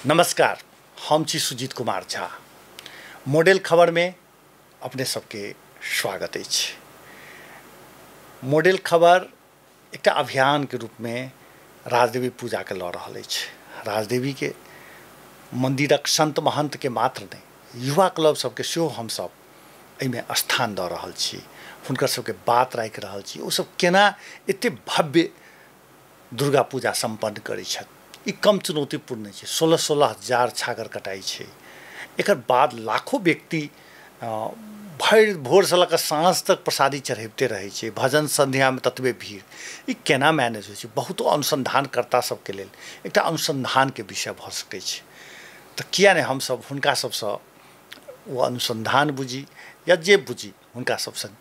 नमस्कार, हम छी सुजीत कुमार झा। मॉडल खबर में अपने सबके स्वागत अछि। मॉडल खबर एकटा अभियान के रूप में राजदेवी पूजा के लऽ रहल अछि। राजदेवी के मंदिरक संत महंत के मात्र नहीं, युवा क्लब सबके सेहो हमसब एहिमे स्थान दऽ रहल छी, हुनकर सबके बात राखि रहल छी। ओ सब केना एते भव्य दुर्गा पूजा सम्पन्न करै छथि, ई कम चुनौतीपूर्ण नहि छै। 16-16 हजार छागर कटाइ छै। एकर बाद लाखों व्यक्ति भरि भोरसँ लऽ कऽ साँझ तक प्रसादी चढ़बिते रहै छै। भजन संध्यामे ततबे भीड़। ई केना मैनेज होइ छै, बहुतो अनुसंधानकर्ता सबके लेल एकटा अनुसंधानके विषय भऽ सकै छै। तऽ किया नहि हमसब हुनका सबसँ ओ अनुसंधान बुझी या जे बुझी हुनका सबसँ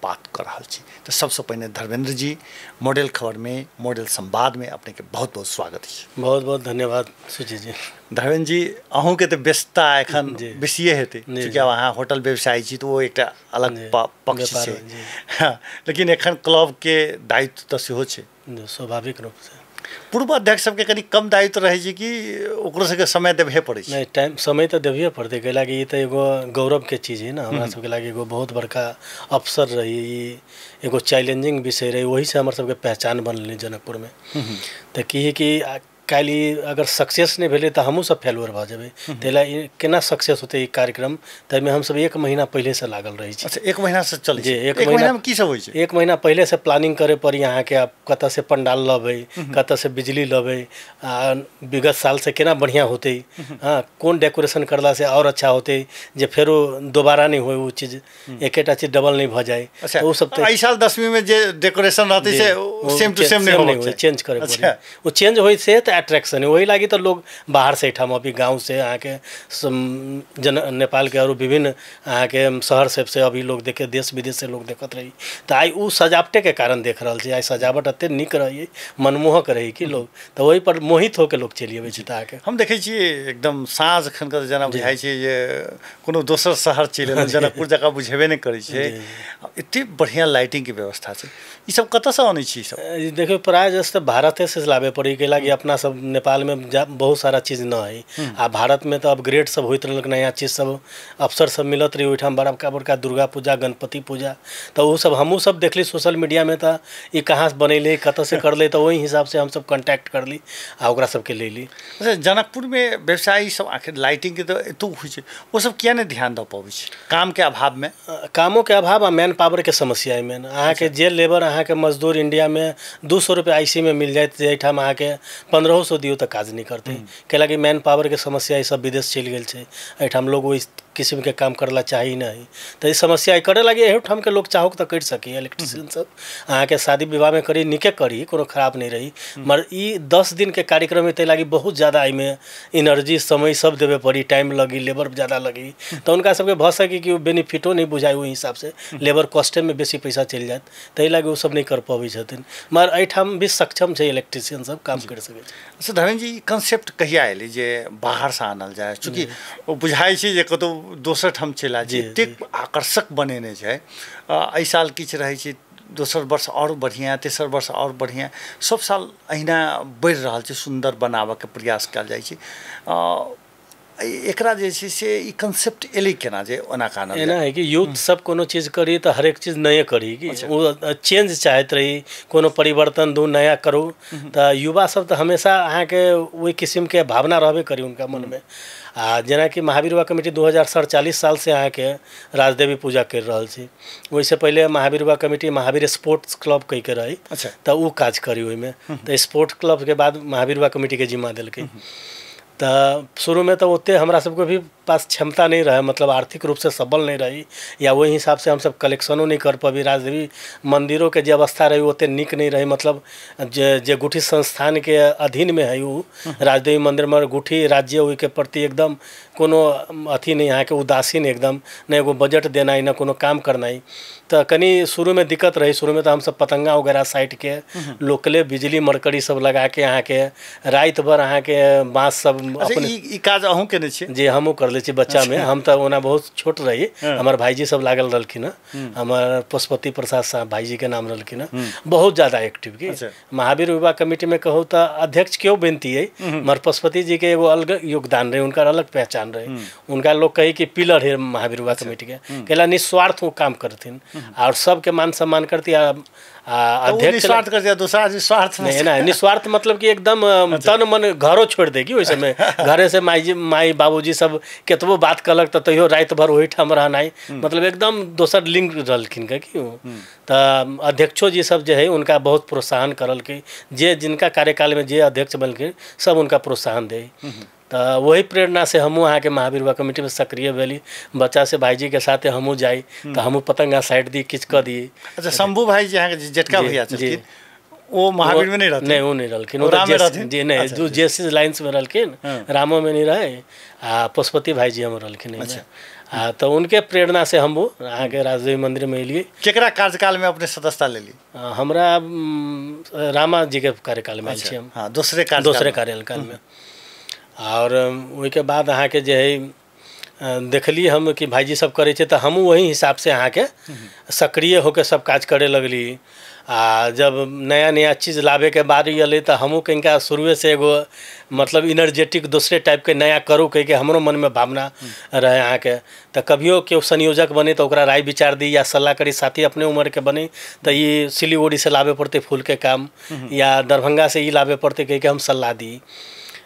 बात कर रहल छी। तऽ सबसँ पहिने धर्मेंद्र जी, मॉडल खबर में मॉडल संवाद में अपने के बहुत बहुत स्वागत अछि। बहुत बहुत धन्यवाद सुजीत जी। धर्मेंद्र जी, अहूँके तऽ व्यस्तता एखन बेसिए हेतै, चूँकि आब अहाँ होटल व्यवसायी छी तऽ ओ एकटा अलग पक्ष छै, लेकिन एखन क्लब के दायित्व तऽ सेहो छै। स्वाभाविक रूपसँ पूर्व अध्यक्ष सबके कनि कम दायित्व रहै छै कि ओकरो सबके समय देबहे पड़ै छै? नहि, टाइम समय तऽ देबहे पड़तै, कैलाकि ई तऽ एगो गौरवके चीज है ना। हमरा सबके लागि एगो बहुत बड़का अवसर रही, ई एगो चैलेंजिंग विषय रही, वही से हमर सबके पहचान बनलै जनकपुरमे। तऽ की है कि काल्हि अगर सक्सेस नहि भेलै तऽ हमहूँ सब फेल्योर भऽ जेबै। ताहि लए केना सक्सेस होतै ई कार्यक्रम, ताहिमे हमसब 1 महीना पहिलेसँ लागल रहै छी। अच्छा, 1 महीनासँ चलै जी। छै? एक महीनामे की सब होइ छै? 1 महीना पहिलेसँ प्लानिंग करे पड़ी अहाँके, आब कतऽसँ पंडाल लेबै, कतऽसँ बिजली लेबै, आ विगत सालसँ केना बढ़िआँ होतै, हँ कोन डेकोरेशन करलासँ आओर अच्छा होतै, जे फेरो दोबारा नहि होइ ओ चीज, एकेटा चीज डबल नहि भऽ जाइ। अच्छा, ओ सब एहि साल 10वीं में जे डेकोरेशन रहतै से सेम टू सेम नहि होइ, चेंज करे पड़ी। ओ चेंज होइ से तऽ अट्रैक्शन है, वही लागि तऽ लोग बाहर से एहिठाम अभी गाँव से अहाँके जन नेपालके आरो विभिन्न अहाँके शहर सबसँ अभी लोग देखे, देश विदेश से लोग देखत रही। तऽ आइ ओ सजावटेके कारण देख रहल छै। आइ सजावट एते नीक रहै, मनमोहक रहै कि लोग तऽ ओहि पर मोहित होके लोग चलि अबै छै। तऽ अहाँके हम देखै छियै एकदम साँझ खन के जेना बुझाइ छै जे कोनो दोसर शहर चलि एलहुँ, जनकपुर जकाँ बुझेबे नहि करै छै। एते बढ़िआँ लाइटिंगके व्यवस्था छै। ई सब कतऽसँ अनै छी ई सब? देखियौ, प्रायः जस तऽ भारतेसँ लाबे पड़ी, कैलाकि अपना सब नेपालमे बहुत सारा चीज न है, आ भारतमे तऽ अपग्रेड सब होइत रहलक, नया चीज सब अवसर सब मिलत रही। ओहिठाम बड़का बड़का दुर्गा पूजा, गणपति पूजा, तऽ ओ सब हमहूँ सब देखली सोशल मीडियामे, तऽ ई कहाँ से बनेलै, कतऽसँ करलै, तऽ ओहि हिसाबसँ हमसब कॉन्टैक्ट करली आ ओकरा सबके लेली। अच्छा, जनकपुरमे व्यवसायी सब आखिर लाइटिंगके तऽ एतो होइ छै, ओ सब किया नहि ध्यान दऽ पबै छै कामके अभावमे? कामोके अभाव आ मैन पावरके समस्या है मेन। अहाँके जे लेबर अहाँके मजदूर इंडियामे 200 रुपया आईसी में मिल जायत, जे एहिठाम अहाँके 1500 दियौ तऽ काज नहि करतै, कैलाकि मैन पावरके समस्या। ई सब विदेश चलि गेल छै, एहिठाम लोग ओहि किस्मके काम करला चाही नहि। तऽ ई समस्या करे लागि एहूठामके लोग चाहोक तऽ करि सकैए। इलेक्ट्रिशियन सब अहाँके शादी विवाहमे करी, नीके करी, कोनो खराब नहि रही, मगर ई 10 दिनके कार्यक्रम है, ताहि लागि बहुत ज़्यादा एहिमे एनर्जी समय सब देबे पड़ी, टाइम लगी, लेबर ज़्यादा लगी, तऽ हुनका सबके भऽ सकै कि ओ बेनिफिटो नहि बुझाइ, ओहि हिसाबसँ लेबर कॉस्टेमे बेसी पैसा चलि जायत, ताहि लागि ओ सब नहि कर पबै छथिन। मगर एहिठाम भी सक्षम छै इलेक्ट्रिशियन सब, काम करि सकै छै। अच्छा धर्मेंद्र जी, ई कंसेप्ट कहिया एलै जे बाहरसँ आनल जाय? चूँकि ओ बुझाइ छै जे कतहु दोसर ठाम चलि आयल छै, एतेक आकर्षक बनेने छै। एहि साल किछु रहै छै, दोसर वर्ष आओर बढ़िआँ, तेसर वर्ष आओर बढ़िआँ, सब साल अहिना बढ़ि रहल छै, सुन्दर बनाबऽके प्रयास कयल जाइ छै। एकरा जे छै से ई कंसेप्ट एलै केना जे ओना कऽ आनल एना जाय? है कि यूथ सब कोनो चीज करी तऽ हरेक चीज नये करी कि ओ चेंज चाहैत रही, कोनो परिवर्तन दू, नया करू। तऽ युवा सब तऽ हमेशा अहाँके ओहि किस्मके भावना रहबे करी हुनका मनमे। आ जेनाकि महावीर युवा कमिटी 2047 सालसँ अहाँके राजदेवी पूजा करि रहल छी। ओहिसँ पहिले महावीर युवा कमिटी महावीर स्पोर्ट्स क्लब कहिके रही। तऽ ओ काज करी ओहिमे, तऽ स्पोर्ट्स क्लबके बाद महावीर युवा कमिटीके जिम्मा देलकै। तऽ शुरूमे तऽ ओते हमरा सबके भी पास क्षमता नहि रहै, मतलब आर्थिक रूपसँ सबल नहि रही या ओहि हिसाबसँ हमसब कलेक्शनो नहि कर पबी। राजदेवी मंदिरोके जे अवस्था रहै ओते नीक नहि रहै, मतलब जे जे गुठी संस्थानके अधीनमे है ओ राजदेवी मंदिर, मगर गुठी राज्य ओहिके प्रति एकदम कोनो अथी नहि, अहाँके उदासीन एकदम, नहि एगो बजट देनाइ, नहि कोनो काम करनाइ। तऽ कनि शुरूमे दिक्कत रहै। शुरूमे तऽ हमसब पतंगा वगैरह साटिके लोकले बिजली मरकरी सब लगाके अहाँके राति भर अहाँके बाँस सब अच्छा, अपने ई काज अहूँ केने छियै? जे हमहूँ करली। करले छी बच्चामे। हम तऽ ओना बहुत छोट रही, हमर भाईजी सब लागल रहलखिन हँ, हमर पशुपति प्रसाद साहब भाईजी के नाम रहलखिन हँ, बहुत ज़्यादा एक्टिव के। महावीर युवा कमेटी में कहू तऽ अध्यक्ष क्यों बनती मगर पशुपति जी के एगो अलग योगदान रहे, उनका अलग पहचान रहे। उनका लोग कही कि पिलर है महावीर युवा कमेटी के, कैला निस्वार्थ वो काम करथिन और सबके मान सम्मान करती। अध्यक्ष निस्वार्थ कर दिया, दूसरा आदमी स्वार्थ नहीं ना, निस्वार्थ मतलब कि एकदम तन मन घरो छोड़ देगी। ओहि समय घरे से माई माई बाबूजी सब केतबो बात कहलक तऽ तैयो राति भर ओहिठाम रहनाइ, मतलब एकदम दोसर लिंक रहलखिन कि। तऽ अध्यक्षो जी सब जे है उनका बहुत प्रोत्साहन करलकै, जे जिनका कार्यकाल में जे अध्यक्ष बनलखिन सब उनका प्रोत्साहन दे। तऽ वही प्रेरणा से हमहूँ अहाँके महावीर युवा कमेटी में सक्रिय भेली। बच्चा से भाईजी के साथे हमहूँ जाइ तऽ हमहूँ पतंगा साइड दी, किछु कऽ दी। अच्छा, शंभू भाई जी अहाँके जेठका भैया छलखिन, वो महावीर में नहीं रहथिन? नहीं, वो नहीं रहलखिन, वो जी नहीं, जो जेसी लाइन्स में रहलखिन, रामो में नहीं रहे। आ पशुपति भाईजी हम रहलखिन। आ तो उनके प्रेरणा से हम अहाँके राजदेवी मंदिर में एलियै। केकरा कार्यकाल में अपने सदस्यता लेली? हमरा रामा जी के कार्यकाल में आयल छी हम। हाँ, दोसरे कार्यकाल में। और ओहिके बाद अहाँके जे है देखली हम कि भाईजी सब करै छै तऽ हमहूँ वही हिसाबसँ अहाँके सक्रिय होके सब काज करे लगली। आ जब नया नया चीज़ लाबेके बारी अयलै तऽ हमहूँ कनिका शुरुएसँ एगो मतलब इनर्जेटिक दोसरे टाइपके नया करू कहिके हमरो मनमे भावना रहे अहाँके। तऽ कभियो केओ संयोजक बने तऽ ओकरा राय विचार दी या सलाह करी, साथी अपने उम्रके बने तऽ ई सिलीगुड़ीसँ लाबे पड़तै फूलके काम या दरभंगासँ ई लाबे पड़तै कहिके हम सलाह दी।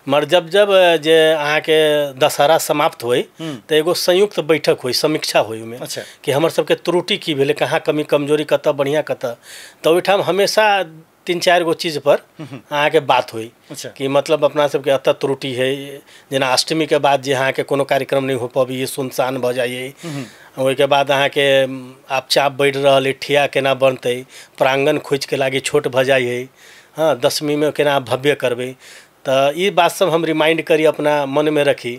मगर जब जब जे अहाँके दशहरा समाप्त होइ तऽ एगो संयुक्त बैठक होइ, समीक्षा होइ ओहिमे। अच्छा। कि हमर सबके त्रुटि की भेलै, कहाँ कमी कमजोरी, कतऽ बढ़िआँ कतऽ। तऽ ओहिठाम हमेशा 3-4 गो चीज पर अहाँके बात होइ। अच्छा। कि मतलब अपना सबके एतऽ त्रुटि है, जेना अष्टमीके बाद जे अहाँके कोनो कार्यक्रम नहि हो पबैए, सुनसान भऽ जाइए। ओहिके बाद अहाँके आब चाप बढ़ि रहल है, ठिया केना बनतै, प्रांगण खोजिके लागी छोट भऽ जाइए, हाँ दशमीमे केना भव्य करबै। तऽ ई बात सब हम रिमाइंड करी, अपना मनमे रखी।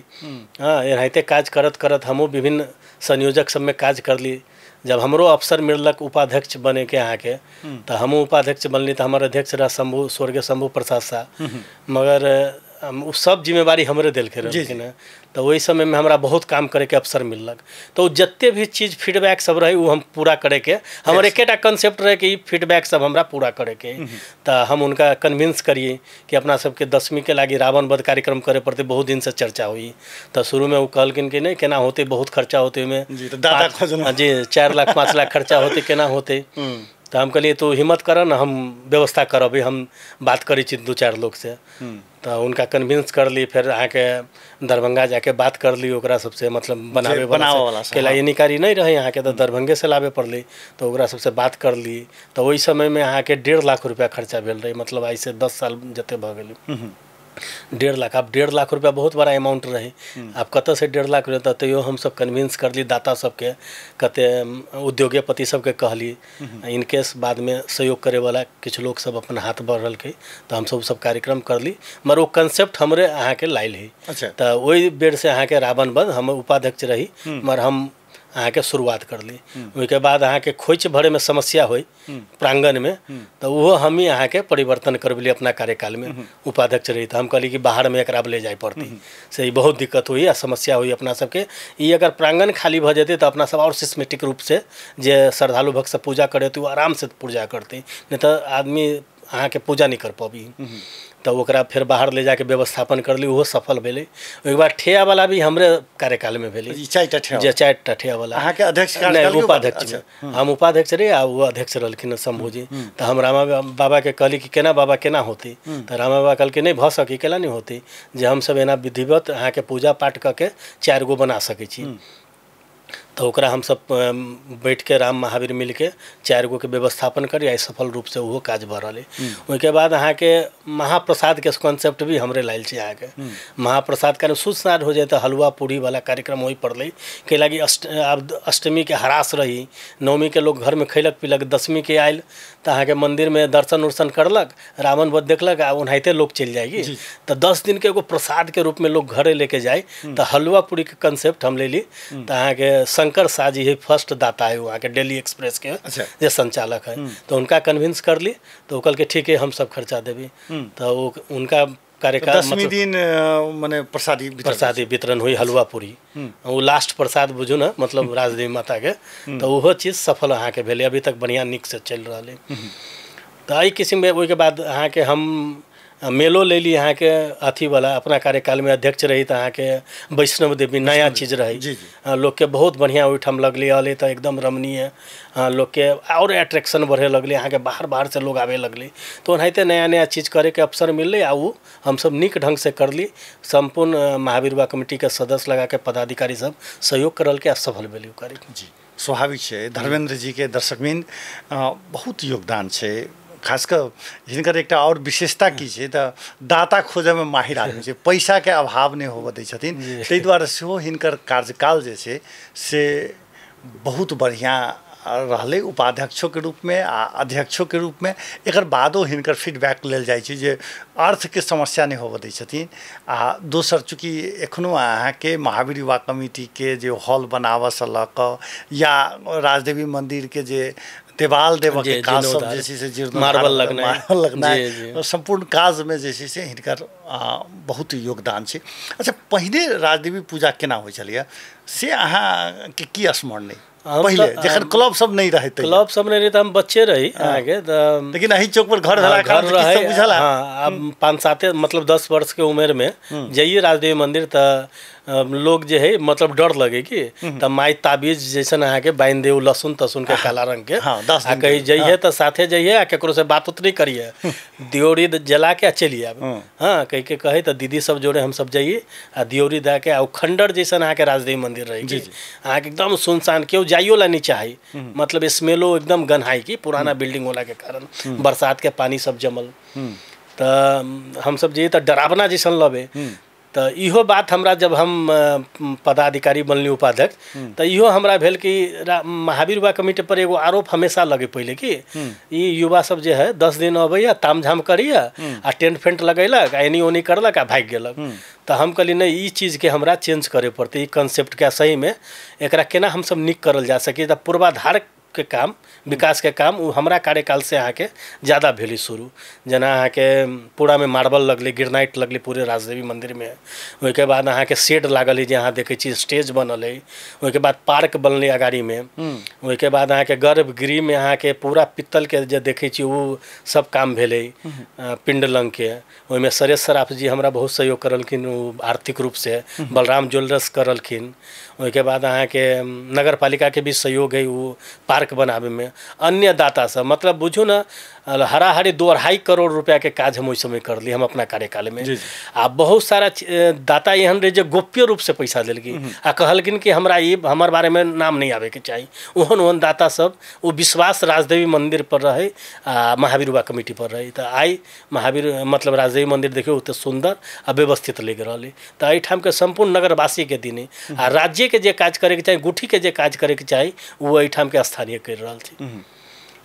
हाँ, एनाहिते काज करत करत हमहूँ विभिन्न संयोजक सबमे काज करली। जब हमरो अवसर मिललक उपाध्यक्ष बनेके अहाँके, तऽ हमहूँ उपाध्यक्ष बनली। तऽ हमर अध्यक्ष रह शंभू, स्वर्गीय शंभू प्रसाद साह, मगर ओ सब जिम्मेवारी हमरे देलकै रहलखिन हँ। तऽ ओहि समयमे हमरा बहुत काम करैके अवसर मिललक। तऽ ओ जते भी चीज फीडबैक सब रहै ओ हम पूरा करैके, हमर एकेटा कंसेप्ट रहै कि ई फीडबैक सब हमरा पूरा करैके। तऽ हम उनका कन्विंस करिए कि अपना सबके दशमीके लागि रावण वध कार्यक्रम करे पड़तै, बहुत दिनसँ चर्चा हुई। तऽ शुरूमे ओ कहलखिन कि नहि केना होतै, बहुत खर्चा होतै ओहिमे, जी 4 लाख 5 लाख खर्चा होतै, केना होतै। तऽ हम कहलियै तू हिम्मत कर न, हम व्यवस्था करबै, हम बात करै छी 2-4 लोकसँ। तऽ हुनका कन्विंस करली, फेर अहाँके दरभंगा जाके बात करली ओकरा सबसे, मतलब बनाबे वाला कैला एनी कारी नहि रहै अहाँके, तऽ दरभंगेसँ लाबे पड़लै। तऽ ओकरा सबसे बात करली। तऽ ओहि समयमे अहाँके 1.5 लाख रुपया खर्चा भेल रहै, मतलब आइसँ 10 साल जते भऽ गेलै। 1.5 लाख, आब 1.5 लाख रुपया बहुत बड़ा अमाउंट रहे। आब कतऽसँ 1.5 लाख रुपया, तैयो हमसब कन्विंस करली दाता सबके, कते उद्योगपति सबके कहली, इनकेस बादमे सहयोग करैवला किछु लोक सब अपन हाथ बढ़लकै तऽ हमसब सब कार्यक्रम करली। मगर ओ कंसेप्ट हमरे अहाँके लायल है। अच्छा। तऽ ओहि बेरसँ अहाँके रावण वध हम उपाध्यक्ष रही, मगर हम अहाँके शुरुआत करली। ओहिके बाद अहाँके खोइछ भरैमे समस्या होइ प्रांगणमे, तऽ ओहो हमही अहाँके परिवर्तन करबेली अपना कार्यकालमे उपाध्यक्ष रही। तऽ हम कहली कि बाहरमे एकरा ले जाय पड़तै, से ई बहुत दिक्कत होइ आ समस्या होइ अपना सबके। ई अगर प्रांगण खाली भऽ जेतै तऽ अपना सब आओर सिस्टमेटिक रूपसँ जे श्रद्धालु भक्त सब पूजा करै ओ आरामसँ पूजा करतै, नहि तऽ आदमी अहाँके पूजा नहि कर पबी। तऽ ओकरा फेर बाहर ले जाके व्यवस्थापन करली, ओहो सफल भेलै। ओहिके बाद ठेयावला भी हमरे कार्यकालमे भेलै, जे 4 टा ठेयावला। अहाँके अध्यक्ष? नहि, उपाध्यक्ष। हम उपाध्यक्ष रही आ ओ अध्यक्ष रहलखिन शंभूजी। तऽ हम रामा बाबाके कहली कि केना बाबा केना होतै, तऽ रामा बाबा कहलकै नहि भऽ सकै, केना नहि होतै, जे हमसब एना विधिवत अहाँके पूजा पाठ कऽ के 4 गो बना सकै छी। तऽ ओकरा हमसब बैठके राम महावीर मिलके 4 गो के व्यवस्थापन करी, आइ सफल रूपसँ ओहो काज भऽ रहल है। ओहिके बाद अहाँके महाप्रसादके कॉन्सेप्ट भी हमरे लायल छी। अहाँके महाप्रसाद कारण सुस्नाद हो जाए तऽ हलुआ पूरी वाला कार्यक्रम वही पड़लै, कैलाकि आब अष्टमीके हरास रही, नवमीके लोग घरमे खैलक पीलक, दशमीके आयल तऽ अहाँके मन्दिरमे दर्शन उर्शन करलक, रावण वध देखलक आ ओनाहिते लोग चलि जाइ। तऽ 10 दिनके एगो प्रसादके रूपमे लोग घरे लेके जाय, तऽ हलुआ पूरीके कंसेप्ट हम लेली। तऽ अहाँके शंकर शाह जी है फर्स्ट दाता है वहाँ के डेली एक्सप्रेस के। अच्छा। जे संचालक है, तो उनका कन्विंस कर ली, तो वो कहलकै ठीक है हम सब खर्चा देबी। तो वो उनका कार्यकाल 10वीं दिन मने प्रसादी प्रसादी वितरण हुई, हलवा पूरी, ओ लास्ट प्रसाद बुझू ने मतलब राजदेवी माताके, तऽ ओहो चीज सफल अहाँके भेलै, अभी तक बढ़िआँ नीकसँ चलि रहल अइ। तऽ एहि किसिमके ओहिके बाद अहाँके हम मेलो लेली अहाँके अथीवला, अपना कार्यकालमे अध्यक्ष रही तऽ अहाँके वैष्णव देवी नया चीज रही, लोकके बहुत बढ़िआँ ओहिठाम लगलै, अलै तऽ एकदम रमणीय, लोकके आओर एट्रैक्शन बढ़े लगलै, अहाँके बाहर बाहरसँ लोग आबे लगलै। तऽ ओनाहिते नया नया चीज करैके अवसर मिललै आ ओ हमसब नीक ढङ्गसँ करली। सम्पूर्ण महावीर युवा कमिटीके सदस्य लगाके पदाधिकारी सब सहयोग करलकै आ सफल भेलै ओ कार्यक्रम। जी स्वाभाविक छै, धर्मेंद्र जीके दर्शकबिन बहुत योगदान छै, खास कऽ हिनकर एकटा आओर विशेषता की छै तऽ दाता खोजैमे माहिर आदमी छै, पैसाके अभाव नहि होबऽ दै छथिन, ताहि दुआरे सेहो हिनकर कार्यकाल जे छै से बहुत बढ़िआँ रहलै, उपाध्यक्षोके रूपमे आ अध्यक्षोके रूपमे। एकर बादो हिनकर फीडबैक लेल जाइ छै जे अर्थके समस्या नहि होबऽ दै छथिन। आ दोसर चूँकि एखनो अहाँके महावीर युवा कमिटीके जे हॉल बनाबऽसँ लऽ कऽ या राजदेवी मन्दिरके जे देवाल देबऽके काज सब जे छै से मार्बल लगनाइ, सम्पूर्ण काजमे जे छै से हिनकर बहुत योगदान छै। अच्छा, पहिने राजदेवी पूजा केना होइ छलैए से अहाँके की स्मरण नहि? पहिले जखन क्लब सब नहि रहै, क्लब सब नहि रहै तऽ हम बच्चे रही अहाँके, तऽ लेकिन एहि चौक पर घर भेला घर रहै, हाँ, आब 5-7 मतलब 10 वर्षके उमेरमे जइए राजदेवी मंदिर तऽ लोग जे है मतलब डर लगे कि तऽ माइ ताबीज जैसन अहाँके बान्हि दे, लहसुन तहसुन के काला रंग के, आ कहीं जइए तऽ साथे जइए आ केकरो से बात उत नहीं करिए, दियोरी जला के आ चलि आब, हाँ कह के कहे तऽ दीदी सब जोड़े हम सब जाइए आ दियोरी दए के। आ खंडर जैसन अहाँके राजदेवी मंदिर रही अहाँके एकदम सुनसान, केओ जाइयो ला नहीं चाही, मतलब स्मेलो एकदम गन्हाई कि पुराना बिल्डिंग होला के कारण, बरसात के पानी सब जमल, तऽ हमसब जइए तऽ डरावना जैसन लबे। तऽ इहो बात हमरा जब हम पदाधिकारी बनली उपाध्यक्ष तऽ इहो हमरा भेल कि महावीर युवा कमिटी पर एगो आरोप हमेशा लगे पहिले कि ई युवा सब जे है 10 दिन अबैया तामझाम करैया आ टेंट फेंट लगेलक आ एनी ओनी करलक आ भागि गेलक। तऽ हम कहली नहि, ई चीजके हमरा चेंज करे पड़तै, ई कॉन्सेप्टके सहीमे एकरा केना हमसब नीक करल जा सकी। तऽ पूर्वाधार के काम, विकास के काम ओ हमरा कार्यकाल से अहाँके ज़्यादा भेलै शुरू। जेना अहाँके पूरामे मार्बल लगलै, ग्रेनाइट लगलै पूरे राजदेवी मंदिरमे, ओहिके बाद अहाँके शेड लागल है जे अहाँ देखै छी, स्टेज बनल है, ओहिके बाद पार्क बनलै अगाड़ीमे, ओहिके बाद अहाँके गर्भगृहमे अहाँके पूरा पित्तलके जे देखै छी ओ सब काम भेलै पिंड लंगके। ओहिमे सरेश सराफ जी हमरा बहुत सहयोग करलखिन ओ आर्थिक रूपसँ, बलराम ज्वेलर्स करलखिन, ओहिके बाद अहाँके नगरपालिकाके भी सहयोग है ओ पार्क बनाबैमे, अन्य दाता सब, मतलब बुझू ने हराहरी 2-2.5 करोड़ रुपया के काज हम ओहि समय करली हम अपना कार्यकालमे। आ बहुत सारा दाता एहन रहे जे गोप्य रूपसँ पैसा देलखिन आ कहलखिन कि हमरा ई हमर बारेमे नाम नहीं आबैके चाही, ओहन ओहन दाता सब ओ विश्वास राजदेवी मंदिर पर रहे आ महावीर युवा कमिटी पर रहे। तऽ आइ महावीर मतलब राजदेवी मंदिर देखियौ ओते सुन्दर आ व्यवस्थित लागि रहल अइ। तऽ एहिठामके सम्पूर्ण नगरवासीके दिन आ राज्यके जे काज करैके चाही, गुठीके जे काज करैके चाही ओ एहिठामके स्थानीय करि रहल छै।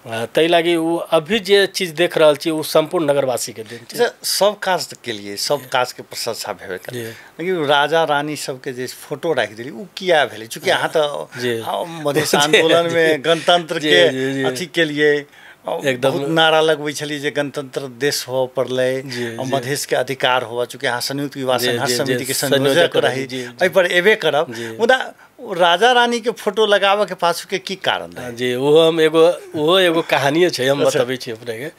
ताहि लागी ओ अभी जे चीज देख रहल छी ओ सम्पूर्ण नगरवासीके देन छै। सब काज के लिए सब काज के प्रशंसा भेबे करै, लेकिन राजा रानी सबके जे फोटो राखि देली ओ किया भेलै? चूँकि अहाँ तऽ मधेश आंदोलनमे गणतंत्र के अथी के लिए एकदम बहुत नारा लगबै छलियै जे गणतंत्र देश होबऽ पड़लै, मधेश के अधिकार होबऽ, चूँकि अहाँ संयुक्त युवा संघर्ष समिति के संयोजक रही, एहिपर एबे करब, मुदा राजा रानी के फोटो लगाबऽ के पाछू के की कारण रहै? जी ओहो हम एगो ओहो एगो कहानिए छै, हम बतबै छी अपनेके।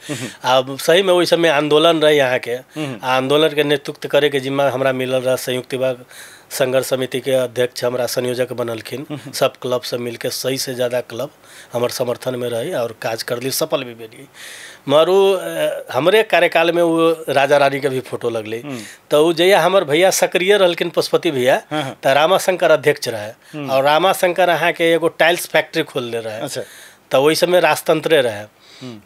आब सहीमे ओहि समय आंदोलन रहै अहाँके, आंदोलनके नेतृत्व करैके जिम्मा हमरा मिलल रहै। संयुक्त युवा संघर्ष समिति के अध्यक्ष हमरा संयोजक बनलखिन, सब क्लब से मिलके 100 से ज़्यादा क्लब हमर समर्थन में रही और काज करली, सफल भी भेली। मगर ओ हमरे कार्यकाल में वो राजा रानी के भी फोटो लगलै। तो वो जहिया हमर भैया सक्रिय रहलखिन पशुपति भैया, तो रामाशंकर अध्यक्ष रहे और रामाशंकर अहाँके एगो टाइल्स फैक्ट्री खोलले रहे, तो ओहि समय राजतंत्रे रहे।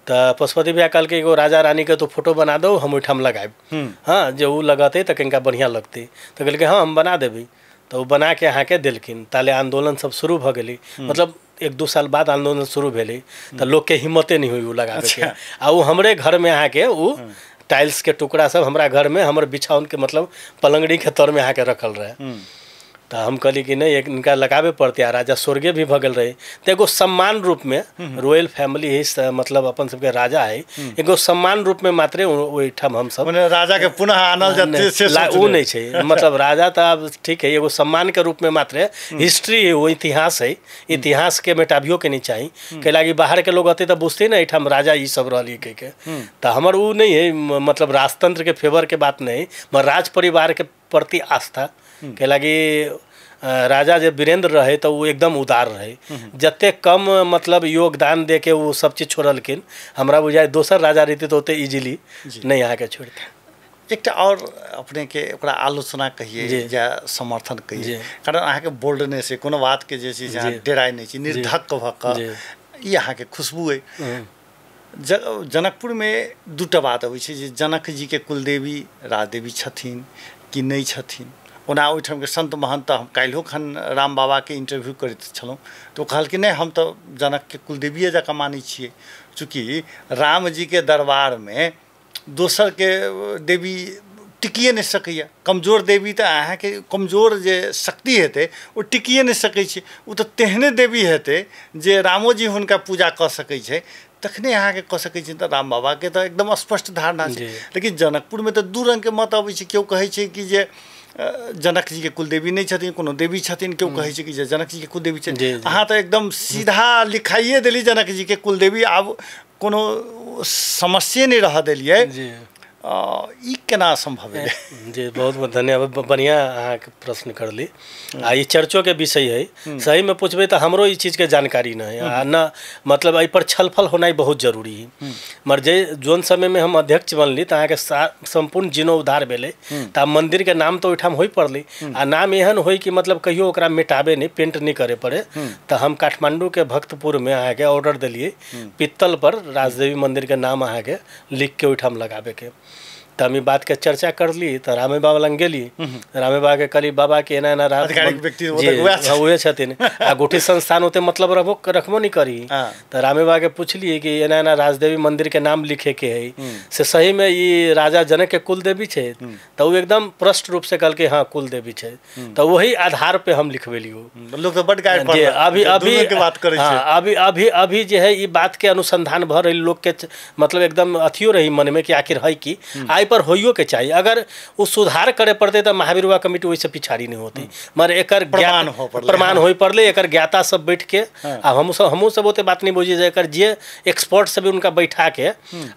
तो पशुपति भैया कहलकै एगो राजा रानी के तो फोटो बना दो, हम ओहिठाम लगायब, हाँ जे ओ लगतै तऽ कनिका बढ़िआँ लगतै। तऽ कहलकै हाँ हम बना देबै, तऽ ओ बना के अहाँके देलखिन। ताले आंदोलन सब शुरू भऽ गेलै, मतलब 1-2 साल बाद आंदोलन शुरू भेलै, तऽ लोकके हिम्मते नहि होइ ओ लगाबैके। आ ओ हमरे घरमे अहाँके ओ टाइल्सके टुकड़ा सब हमरा घरमे हमर बिछाओनके मतलब पलङ्गड़ीके तरमे अहाँके रखल रहै। तो हम कहली कि नहीं इनका लगाबे पड़ते। आ राजा स्वर्गीय भी भऽ गेल रहे, तो एगो सम्मान रूपमे रॉयल फैमिली है, मतलब अपन सबके राजा है, एगो सम्मान रूपमे मात्रे ओहिठाम हमसब राजा के पुनः आनल जाते से ओ नहीं छै। मतलब राजा तो अब ठीक है, एगो सम्मान के रूप में मात्रे हिस्ट्री है, वो इतिहास है, इतिहास के मेटाबियो के नहीं चाही। कैला कि बाहर के लोग अते तो बुझते ना एहिठाम राजा ई सब रहली कह के, तो हमर उ नहीं है, मतलब राजतंत्र के फेवर के बात नहीं, मगर राज परिवार के प्रति आस्था। कैला कि राजा जब वीरेंद्र रहे तो वो एकदम उदार रहे, जते कम मतलब योगदान दे के वो सब चीज छोड़लखिन। हमरा बुझाय दोसर राजा रहते तो ओते इजीली नहीं अहाँके छोड़ते। एकटा और अपने के ओकरा आलोचना कहिए या समर्थन कहिए, कारण अहाँके बोल्डनेस है, कोनो बात के जे छै अहाँ डेराइ नहि छी, निर्धक्क भऽ कऽ ई अहाँके खुशबू अइ। जनकपुरमे दूटा बात अबै छै जे जनक जी के कुलदेवी राजदेवी छथिन कि नहि छथिन। ओना ओहिठामके संत महंत हम काल्हिओ खन राम बाबाके इंटरव्यू करैत छलहुँ तऽ ओ कहलखिन नहि हम तऽ जनकके कुलदेविए जकाँ मानै छियै, चूँकि रामजीके दरबारमे दोसरके देवी टिकिए नहि सकैए, कमजोर देवी तऽ अहाँके कमजोर जे शक्ति हेतै ओ टिकिए नहि सकै छै, ओ तऽ तेहने देवी हेतै जे रामोजी हुनका पूजा कऽ सकै छै तखने अहाँके कऽ सकै छी। तऽ राम बाबाके तऽ एकदम स्पष्ट धारणा छै। लेकिन जनकपुरमे तऽ दू रङ्गके मत अबै छै, केओ कहै छै कि जे जनक जी के कुलदेवी नहीं छथिन, कोनो देवी छथिन, केओ कहै छै कि जे जनक जी के कुलदेवी छथिन। अहाँ तऽ एकदम सीधा लिखाइए देली जनक जी के कुलदेवी, आब कोनो समस्ये नहीं रह देलियै, ई केना संभव है? जी बहुत बहुत धन्यवाद, बढ़िया अहाँके प्रश्न करली। आ ई चर्चो के विषय है, सही में पूछबै तऽ हमरो ई चीज़ के जानकारी नहीं है, आ न मतलब एहि पर छलफल होनाइ बहुत जरूरी है। मगर जे जोन समय में हम अध्यक्ष बनली तऽ अहाँके सम्पूर्ण जीर्णोद्धार भेलै, तऽ मंदिर के नाम तऽ ओहिठाम होइ पड़लै, आ नाम एहन होइ कि मतलब कहियो ओकरा मिटाबे नहीं, पेंट नहीं करे पड़े। तऽ हम काठमांडू के भक्तपुर में अहाँके ऑर्डर देलियै पित्तल पर राजदेवी मंदिर के नाम अहाँके लिख के ओहिठाम लगाबे के। तऽ हम ई बात के चर्चा करली तऽ रामे बाबा लग गेली, रामे बाबा के कहली बाबा के एना एना उहे छथिन आ गोटी संस्थान ओते मतलब रहबो रखबो नहीं करी। तऽ रामे बाबा के पुछलियै कि एना एना राजदेवी मंदिर के नाम लिखे के है, से सही में ई राजा जनक के कुलदेवी छै? तऽ ओ एकदम प्रष्ट रूप से कहलकै हाँ कुलदेवी छै। तऽ वही आधार पे हम लिखबेली। लोग तऽ बड गारि पड़ल। अभी अभी बात करै छै, अभी अभी अभी जे है ई बात के अनुसंधान भऽ रहल लोग के, मतलब एकदम अथियो रही मन में कि आखिर है की आई पर होइयो के चाहिए। अगर वो सुधार करे पड़ते तो महावीर युवा कमेटी वैसे पिछाड़ी नहीं होती, मगर एकर प्रमाण हो पड़ले, एकर ज्ञाता सब बैठ के, आ हमहूँ सब ओते बात नहीं बुझी जे एकर जे एक्सपर्ट सब उनका बैठा के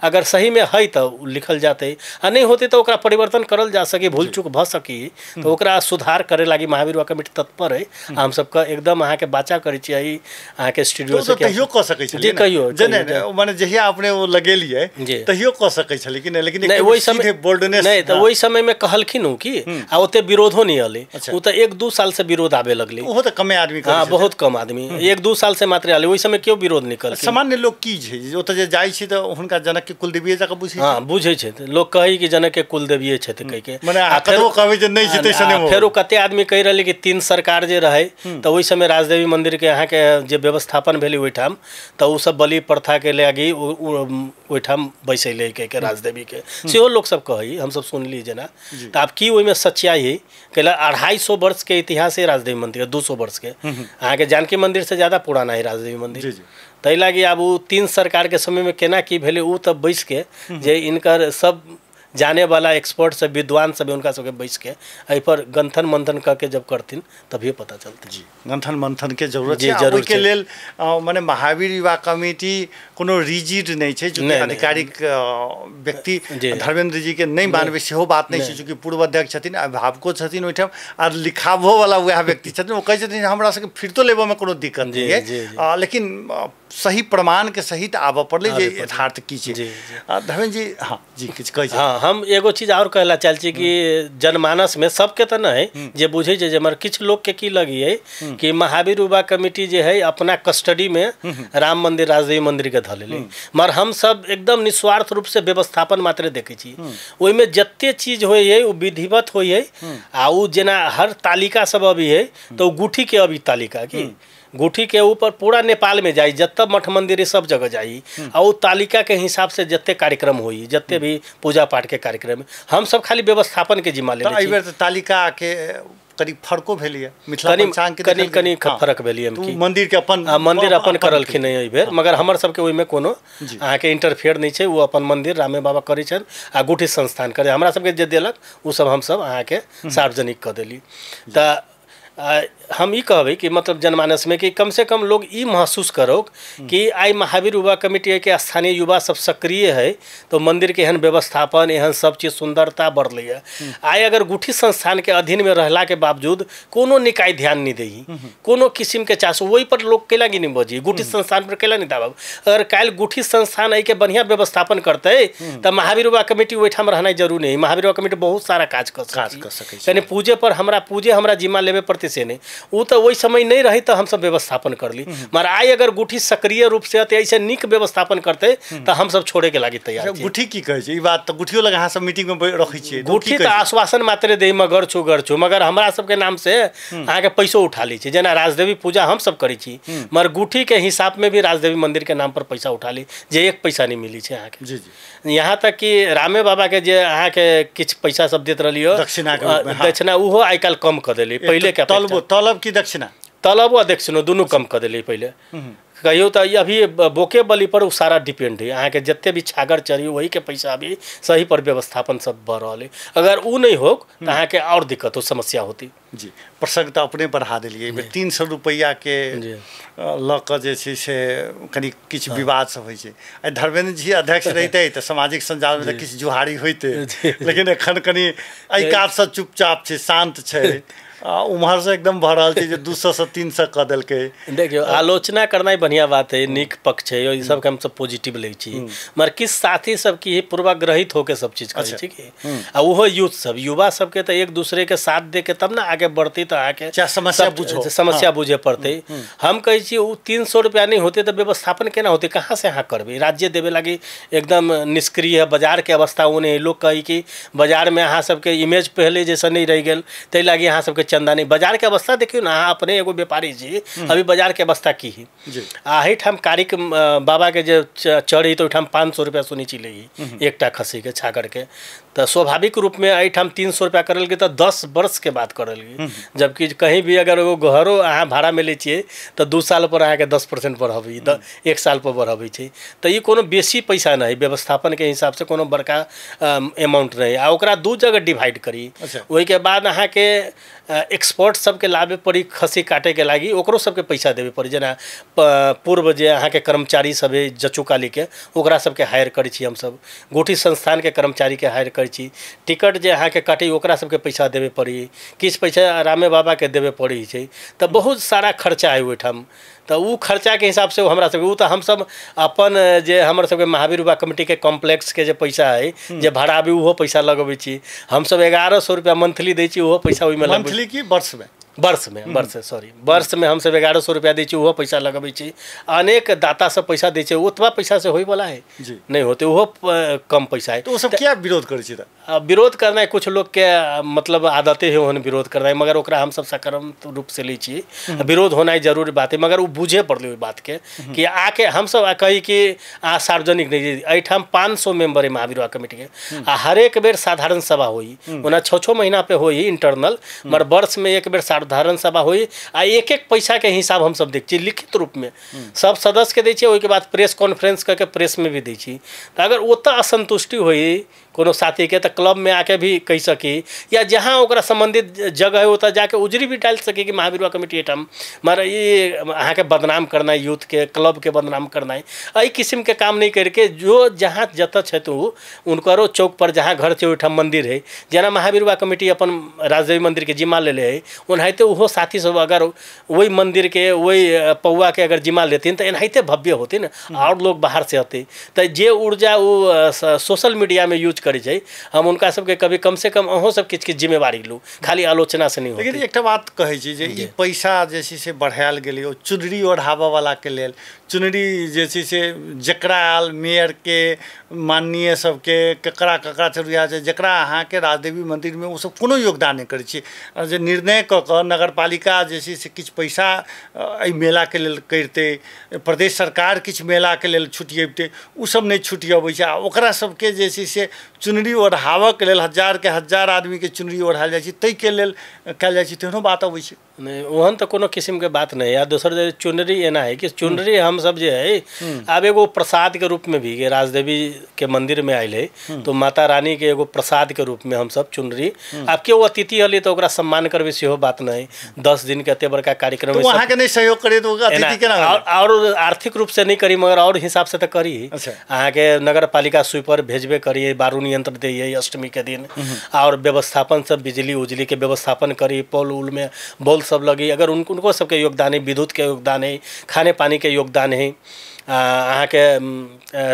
अगर सही में है तो लिखल जाते, आ नहीं होते तो ओकरा परिवर्तन करल जा सकी, भूल चूक भऽ सकी तो ओकरा सुधार करे लागी महावीर युवा कमेटी तत्पर है। हम सबके एकदम अहाँके बाचा करै छियै अहाँके स्टूडियो से तहियो कऽ सकै छलियै जी, कहियो माने जहिया अपने ओ लगेलियै तहियो कऽ सकै छलियै कि नहि? लेकिन ओहि समय बोल्डनेस नहीं, तो वही समय में कहलखिन हो कि आ ओते विरोधो नहीं अले, वो तो 1-2 साल से विरोध आबे लगले, ओहो तो कमे आदमी, हाँ बहुत कम आदमी, 1-2 साल से मात्र आले, वही समय क्यों विरोध निकल। सामान्य लोग की छै ओतऽ जे जाइ छै तऽ हुनका जनक के कुलदेवीए जकाँ बुझै छै? हाँ बुझै छै लोग, कहै कि जनक के कुलदेवीए छथि कहि के, मने आ कतबो कहबै जे नहि छै तैसने। फेरो कते आदमी कहि रहलै कि 3 सरकार जे रहै तऽ ओहि समय राजदेवी मंदिर के अहाँके जे व्यवस्थापन भेलै ओहिठाम, तऽ ओ सब बलि प्रथा के लागी ओहिठाम बैसैले कहि के राजदेवी के सेहो लोग सब कहै, हम सब सुनली जेना। तऽ आब की ओहिमे सच्चाई है? कैला 250 वर्ष के इतिहास है राजदेवी मंदिर, 200 वर्ष के, अहाँके जानकी मंदिर से ज़्यादा पुराना है राजदेवी मंदिर। ताहि लागी आब ओ 3 सरकार के समय में केना की भेलै ओ तब बैस के जे इनकर सब जाने वाला एक्सपर्ट सब विद्वान सब उनका सबके बैस के एहि पर गंथन मंथन कऽ के जब करथिन तभिए पता चलतै। जी गंथन मंथन के जरूरत छै। ओहिके लेल माने महावीर युवा कमेटी कोनो रिजिड नहि छै, चूँकि आधिकारिक व्यक्ति धर्मेंद्र जी के नहि मानबै सेहो बात नहि छै, चूँकि पूर्व अध्यक्ष छथिन, अभिभावको छथिन ओहिठाम, आ लिखाबो वाला वएह व्यक्ति छथिन। ओ कहै छथिन हमरा सबके फिरतो लेबऽमे कोनो दिक्कत नहि है, लेकिन सही प्रमाण के सहित आबऽ पड़लै जे यथार्थ की छै। धर्मेंद्र जी हाँ जी किछु कहै छै? हाँ हम एगो चीज और कहला चाहै छी कि जनमानस में सबके तऽ नहि जे बुझै छै, जे मगर किछु लोग के की लगी है कि महावीर युवा कमेटी जे है अपना कस्टडी में राम मंदिर राजदेवी मंदिर के धऽ लेलै, मगर हम सब एकदम निस्वार्थ रूप से व्यवस्थापन मात्र देखै छी। ओहिमे जते चीज होइ है ओ विधिवत होइ है, आ ओ जेना हर तालिका सब अभी है तऽ ओ गुठी के अभी तालिका की गुठी के ऊपर पूरा नेपाल में जाई, जत्ता मठ मंदिर सब जगह जाई, आ वो तालिका के हिसाब से जत्ते कार्यक्रम होई, जत्ते भी पूजा पाठ के कार्यक्रम, हम सब खाली व्यवस्थापन के जिम्मा लेने छी। तालिका के कनि फर्को भेलैए मिथिला पंचांग के, कनि कनि फरक भेलैए। मंदिर के अपन मंदिर अपन करलखिन एहि बेर, मगर हमर सबके ओहिमे कोनो अहाँके इंटरफेयर नहि छै। ओ अपन मंदिर रामे बाबा करै छनि आ गुठी संस्थान करै, हमरा सबके जे देलक ओ सब हमसब अहाँके सार्वजनिक कऽ देली। तऽ हम ई कहबै कि मतलब जनमानसमे कि कमसँ कम लोग ई महसूस करो कि आइ महावीर युवा कमेटी के स्थानीय युवा सब सक्रिय है तो मंदिर के एहन व्यवस्थापन एहन सब चीज सुंदरता बढ़लै है। आइ अगर गुठी संस्थान के अधीन में रहला के बावजूद कोनो निकाय ध्यान नहीं दी, कोनो किस्म के चास वही पर लोग कैला कि नहीं बजी, गुठी संस्थान पर कैला नहीं दाबब। अगर काल्हि गुठी संस्थान एहिके बढ़िया व्यवस्थापन करतै तऽ महावीर युवा कमेटी ओहिठाम रहनाइ जरूरी नहीं। महावीर युवा कमेटी बहुत सारा काज कऽ सकै छै, पूजे पर हमरा जिम्मा लेबे पड़तै से नहीं, वो तो वही समय नहीं रही तो हम सब व्यवस्थापन कर ली। मगर आइ अगर गुठी सक्रिय रूप से ऐसे निक व्यवस्थापन करते तो हम सब छोड़े के लागी तैयार। गुठी की कहै छै ई बात? तऽ गुठियो लग अहाँ सब मीटिंग में रखै छियै? गुठी तऽ आश्वासन मात्र दे मगर छु गर छु, मगर हमरा सबके नाम से अहाँके पैसो उठा लै छै। जेना राजदेवी पूजा हम सब करै छी, मगर गुठी के हिसाब में भी राजदेवी मंदिर के नाम पर पैसा उठा ली, जे एक पैसा नहीं मिली छै अहाँके। जी जी। यहाँ तक कि रामे बाबा के जे अहाँके किछु पैसा सब देत रहलियै दक्षिणा के रूप में, दक्षिणा उहो आइ काल्हि कम कऽ देली। पहिले के तलब की दक्षिणा, तलब आ दक्षिणो दुनू कम कऽ देली। पहिले कहियो तऽ अभी बोके बलि पर ओ सारा डिपेंड है, अहाँके जते भी छागर चढ़ी वही के पैसा अभी सही पर व्यवस्थापन सब भऽ रहल है। अगर उ नहीं हो तऽ अहाँके और दिक्कत हो, समस्या होती। जी, प्रसंग तऽ अपने बढ़ा देलियै। 300 रुपैआ के लऽ कऽ जे छै से कनि किछु विवाद सब होइ छै। आइ धर्मेंद्र जी अध्यक्ष रहितै तऽ सामाजिक सञ्जालमे तऽ किछु जुहारी होइतै, लेकिन एखन कनि एहि कातसँ चुपचाप छै, शान्त छै, उम्हर से एकदम भऽ रहल छै जे 200 से 300 कऽ देलकै। देखियौ, आलोचना करनाइ बढ़िआँ बात है, नीक पक्ष है, ई सबके हमसब पॉजिटिव लै छी, मगर किछु साथी सब की पूर्वाग्रहित होके सब चीज करै छै कि, आ ओहो यूथ सब, युवा सबके तऽ एक दूसरे के साथ दे के तब ने आगे बढ़तै, तऽ अहाँके समस्या बुझे पड़तै। हम कहै छी ओ 300 रुपया नहीं होतै तऽ व्यवस्थापन केना होतै, कहाँ से अहाँ करबै? राज्य देवे लागी एकदम निष्क्रिय है, बाजार के अवस्था ओ नहीं है। लोग कहै कि बाजारमे अहाँ सबके इमेज पहले जैसा नहीं रहि गेल, ताहि लागी अहाँ सबके चंदा नहीं। बाजार के अवस्था देखियो ना, अहाँ अपने एगो व्यापारी जी, अभी बाजार के अवस्था की है। एहिठाम कारिक बाबा के जे चढ़ी तो ओहिठाम 500 रुपया सुनै छी लै एकटा खस्सी के छागर के, तऽ स्वाभाविक रूप में एहिठाम 300 रुपया करल गेल तऽ 10 वर्ष के बाद करल गेल। जबकि कहीं भी अगर एगो घरो अहाँ भाड़ा में लै छियै तऽ 2 साल पर अहाँके 10% बढ़बै, 1 साल पर बढ़बै छै। तऽ ई कोनो बेसी पैसा नहि, व्यवस्थापन के हिसाब से कोनो बड़का अमाउंट नहि। आ ओकरा 2 जगह डिवाइड करी, ओहिके बाद अहाँके एक्सपर्ट सबके लाबे पड़ी खस्सी काटेके लागी, ओकरो सबके पैसा देबे पड़ी। जेना पूर्व जे अहाँके कर्मचारी सब है जचुकालीके, ओकरा सबके हायर करै छी हमसब, गोठी संस्थानके कर्मचारीके हायर करै छी, टिकट जे अहाँके काटी ओकरा सबके पैसा देबे पड़ी, किछु पैसा रामे बाबाके देबे पड़ी छै। तऽ बहुत सारा खर्चा है ओहिठाम, तऽ ओ खर्चाके हिसाबसँ हमरा सबके ओ तऽ हमसब अपन जे हमर सबके महावीर युवा कमिटीके कॉम्प्लेक्सके जे पैसा है, जे भाड़ा भी ओहो पैसा लगबै छी हमसब। 1100 रुपया मंथली दै छी, ओहो पैसा ओहिमे। मंथली की वर्षमे? वर्ष में हमसब 1100 रुपया दै छी, ओहो पैसा लगबै छी। अनेक दाता सब पैसा दै छै, ओतबा पैसा से होइवला है नहीं होते, ओहो कम पैसा है। तो सब क्या विरोध करै छै? विरोध करनाइ कुछ लोगके मतलब आदते है ओहन विरोध करनाइ, मगर ओकरा हमसब सकारात्मक रूप से लै छी। विरोध होनाइ जरूरी बात है, मगर ओ बुझे पड़लै ओहि बातके कि आके हमसब कही कि अहाँ सार्वजनिक नहीं। एहिठाम 500 मेम्बर है महावीर युवा कमेटीके, आ हरेक बेर साधारण सभा होई, ओना 6-6 महीना पे होई इंटरनल, मगर वर्ष में एक बेर साधारण सभा होई। आ एक एक पैसा के हिसाब हमसब देखै छी लिखित रूप में, सब सदस्य के दै छियै, ओहिके बाद प्रेस कॉन्फ्रेंस करके प्रेस में भी दै छी। तऽ अगर ओतऽ असंतुष्टि होई कोनो साथीके तऽ क्लब में आके भी कहि सकी, या जहाँ ओकरा संबंधित जगह है ओतऽ जाके उजरी भी डालि सकी कि महावीर युवा कमेटी एहिठाम। मगर ई अहाँके बदनाम करनाइ, यूथके क्लबके बदनाम करनाइ, एहि किस्मके काम नहि करके जो जहाँ जतऽ छथि ओ हुनकरो चौक पर जहाँ घर छै ओहिठाम मंदिर है। जेना महावीर युवा कमेटी अपन राजदेवी मंदिरके जिम्मा लेले है, ओनाहिते ओहो साथी सब अगर ओहि मंदिरके ओहि पौआके अगर जिम्मा लेथिन तऽ एनाहिते भव्य होथिन, आओर लोग बाहर से अतै। तऽ जे ऊर्जा ओ सोशल मीडियामे यूज करै छै, हम हुनका सबके कभी कम से कम अहूँ सब किछु किछु जिम्मेवारी लू, खाली आलोचना से नहीं होती। लेकिन एकटा बात कहै छी जे ई पैसा जे छै से बढ़ायल गेलै ओ चुनरी ओढ़ाबऽ वाला के लेल, चुनरी जे छै से जकरा आयल मेयर के माननीय सबके ककरा ककरा चुनरिया छै, जकरा अहाँके राजदेवी मंदिरमे ओ सब कोनो योगदान नहि करै छै, जे निर्णय कऽ कऽ नगरपालिका जे छै से किछु पैसा एहि मेलाके लेल करितै, प्रदेश सरकार किछु मेलाके लेल छुटियबितै, ओ सब नहि छुटियबै छै। आ ओकरा सबके जे छै से चुनरी ओढ़ाबऽके लेल हजार के हजार आदमीके चुनरी ओढ़ायल जाइ छै, ताहिके लेल कयल जाइ छै, तेहनो बात अबै छै। नहि, ओहन तऽ कोनो किस्मके बात नहि। आ दोसर जे चुनरी एना है कि चुनरी हमसब जे है आब एगो प्रसादके रूपमे भी राजदेवी के मंदिरमे आयल है तो माता रानीके एगो प्रसादके रूपमे हमसब चुनरी, आब केओ अतिथि हली तऽ ओकरा सम्मान करबै सेहो बात नहि। 10 दिन के एते बड़का कार्यक्रम अहाँके नहि सहयोग करी तऽ अतिथि केना, और आर्थिक रूप से नहि करी मगर और हिसाब से तऽ करी। अहाँके नगरपालिका स्वीपर भेजबे करी, बारूण यंत्र दैयै अष्टमी के दिन, और व्यवस्थापन सब बिजली उजली के व्यवस्थापन करी, पोल उल में बॉल सब लगी, अगर उनको सबके योगदान है, विद्युत के योगदान है, खाने पानी के योगदान है, अहाँके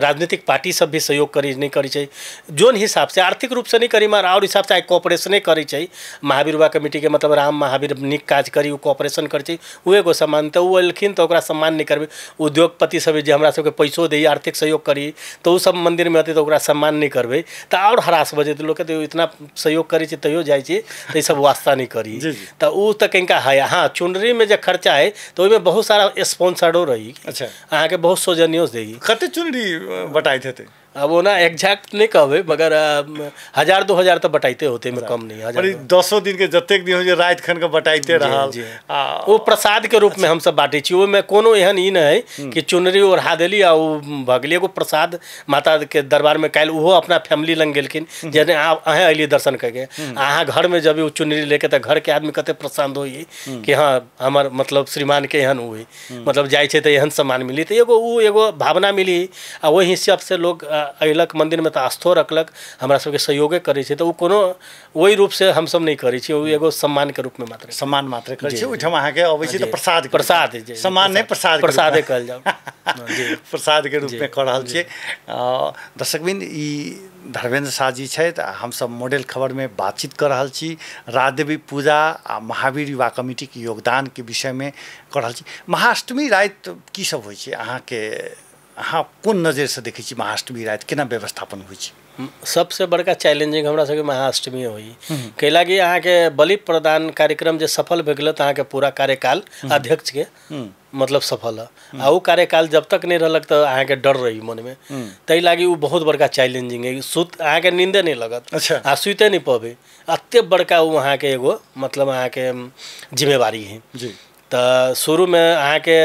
राजनीतिक पार्टी सब भी सहयोग करी नहि करै छै जोन हिसाब से, आर्थिक रूप से नहीं करी मगर और हिसाब से आइ कोऑपरेशने करै छै। महावीर युवा कमिटी के मतलब राम महावीर नीक काज करी, ओ कोऑपरेशन करै छै, ओ एगो सम्मान तऽ ओ एलखिन तऽ ओकरा सम्मान नहि करबै। उद्योगपति सब जे हमरा सबके पैसो दै, आर्थिक सहयोग करी, तऽ ओ सब मन्दिरमे अतै तऽ ओकरा सम्मान नहि करबै तऽ आओर हरास भऽ जेतै लोकके, तऽ इतना सहयोग करै छै तैयो जाइ छै तऽ ई सब वास्ता नहि करी, तऽ ओ तऽ कनिका है। हाँ, चुनरीमे जे खर्चा है तऽ ओहिमे बहुत सारा स्पॉन्सरो रही। अच्छा, अहाँके बहुत सौजन्यो देगी। कते चुनरी बटाइत हेतै? अब ओना एग्जैक्ट नहीं कहबै मगर 1000 2000 तऽ बटाइते होते, में कम नहीं। हजार 10 दिन के जतेक दिन हो राति खन के बटाइते रहल, ओ प्रसाद के रूप में हमसब बाँटै छी। ओहिमे कोनो एहन ई नहि है कि चुनरी ओढ़ा देली आ ओ भऽ गेली। एगो प्रसाद माता के दरबार में काल्हि ओहो अपना फैमिली लग गेलखिन, जेना अहें अयली दर्शन करके, अहाँ घर में जब ओ चुनरी लेके तऽ घर के आदमी कते प्रसन्न होई कि हाँ हमर मतलब श्रीमान के एहन हुई, मतलब जाइ छै तऽ एहन सम्मान मिली, तऽ एगो ओ एगो भावना मिली। आ ओहि हिसाब से लोग अयलक मंदिर में तऽ आस्थो रखलक, हमरा सबके सहयोगे करै छै, तऽ ओ कोनो ओहि रूप से हमसब नहि करै छी, ओ एगो सम्मान के रूप में मात्र सम्मान मात्र करै छी। ओहिठाम अहाँके अबै छै तऽ प्रसाद, प्रसाद सम्मान नहि, प्रसाद प्रसादे कहल जाउ, प्रसाद के रूप में कऽ रहल छियै। दर्शकबिन, ई धर्मेंद्र शाह जी छथि, हमसब मॉडल खबर में बातचीत कर रहल छी राजदेवी पूजा आ महावीर युवा कमिटी के योगदान के विषय में कऽ रहल छी। महाअष्टमी राति की सब होइ छै, अहाँके अहाँ कोन नजरिसँ देखै छी महाअष्टमी राति केना व्यवस्थापन होइ छै? सबसे बड़का चैलेंजिंग हमरा सबके महाअष्टमी होइ, कैलाकि अहाँके बलि प्रदान कार्यक्रम जे सफल भऽ गेल तऽ अहाँके पूरा कार्यकाल अध्यक्ष के मतलब सफल है, आ ओ कार्यकाल जब तक नहि रहलक तऽ अहाँके डर रही मनमे, ताहि लागि ओ बहुत बड़का चैलेंजिंग है। सुत अहाँके नींदे नहि लगत। अच्छा, आ सुते नहि पबै, एते बड़का ओ अहाँके एगो मतलब अहाँके जिम्मेवारी है जी। तऽ शुरूमे अहाँके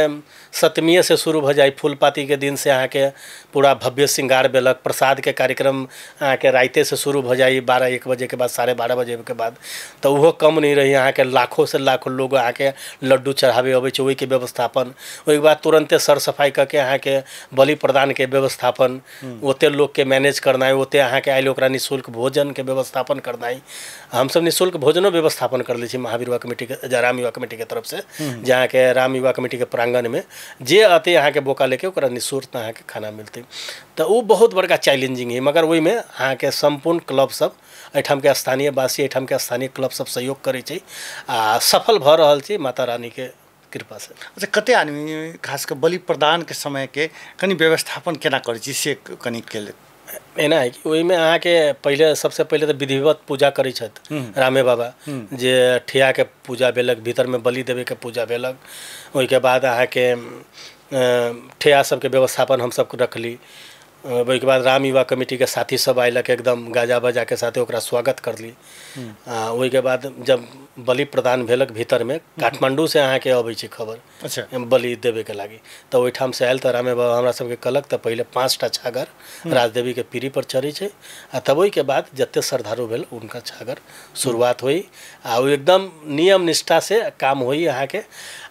सप्तमीये से शुरू भऽ जाइ, फूलपातीके दिन से अहाँके पूरा भव्य श्रृंगार भेलक, प्रसादके कार्यक्रम अहाँके राइते से शुरू भऽ जाइ 12-1 बजेके बाद, 12:30 बजेके बाद, तऽ ओहो कम नहि रही। अहाँके लाखों से लाखों लोग अहाँके लड्डू चढ़ाबै अबै छै, ओहिके व्यवस्थापन, ओहिके बाद तुरन्ते सर सफाइ कऽ के अहाँके बलि प्रदानके व्यवस्थापन, ओते लोकके मैनेज करनाइ, ओते अहाँके आयल ओकरा निःशुल्क भोजनके व्यवस्थापन करनाइ। हमसब निःशुल्क भोजनो व्यवस्थापन कर लै छी महावीर युवा कमिटीके, राम युवा कमिटीके तरफ से, जे अहाँके राम युवा कमिटीके प्रांगणमे जे अते अहाँके बोका लेके ओकरा निःशुल्क अहाँके खाना मिलतै, तऽ ओ बहुत बड़का चैलेंजिंग है। मगर ओहिमे अहाँके सम्पूर्ण क्लब सब एहिठामके स्थानीय वासी, एहिठामके स्थानीय क्लब सब सहयोग करै छै आ सफल भऽ रहल छै माता रानीके कृपा से। अच्छा, कते आदमी खास कऽ बलि प्रदानके समयके कनि व्यवस्थापन केना करै छी से कनि के एना है कि ओहिमे अहाँके पहिले सबसे पहिले तऽ विधिवत पूजा करै छथि रामे बाबा, जे ठियाके पूजा भेलक, भीतरमे बलि देबैके पूजा भेलक, ओहिके बाद अहाँके ठेया सबके व्यवस्थापन हमसब रखली। ओहिके बाद राम युवा कमिटीके साथी सब अयलक, एकदम गाजा बाजाके साथे ओकरा स्वागत करली। ओहिके बाद जब बलि प्रदान भेलक भीतरमे, काठमांडू से अहाँके अबै छै खबर। अच्छा, बलि देबैके लागि, तऽ ओहिठाम से आयल तऽ रामे बाबा हमरा सबके कहलक तऽ पहिले 5टा छागर राजदेवीके पीढ़ी पर चढ़ै छै, आ तब ओहिके बाद जते श्रद्धालु भेल हुनका छागर शुरुआत होइ, आ ओ एकदम नियम निष्ठा से काम होइ अहाँके।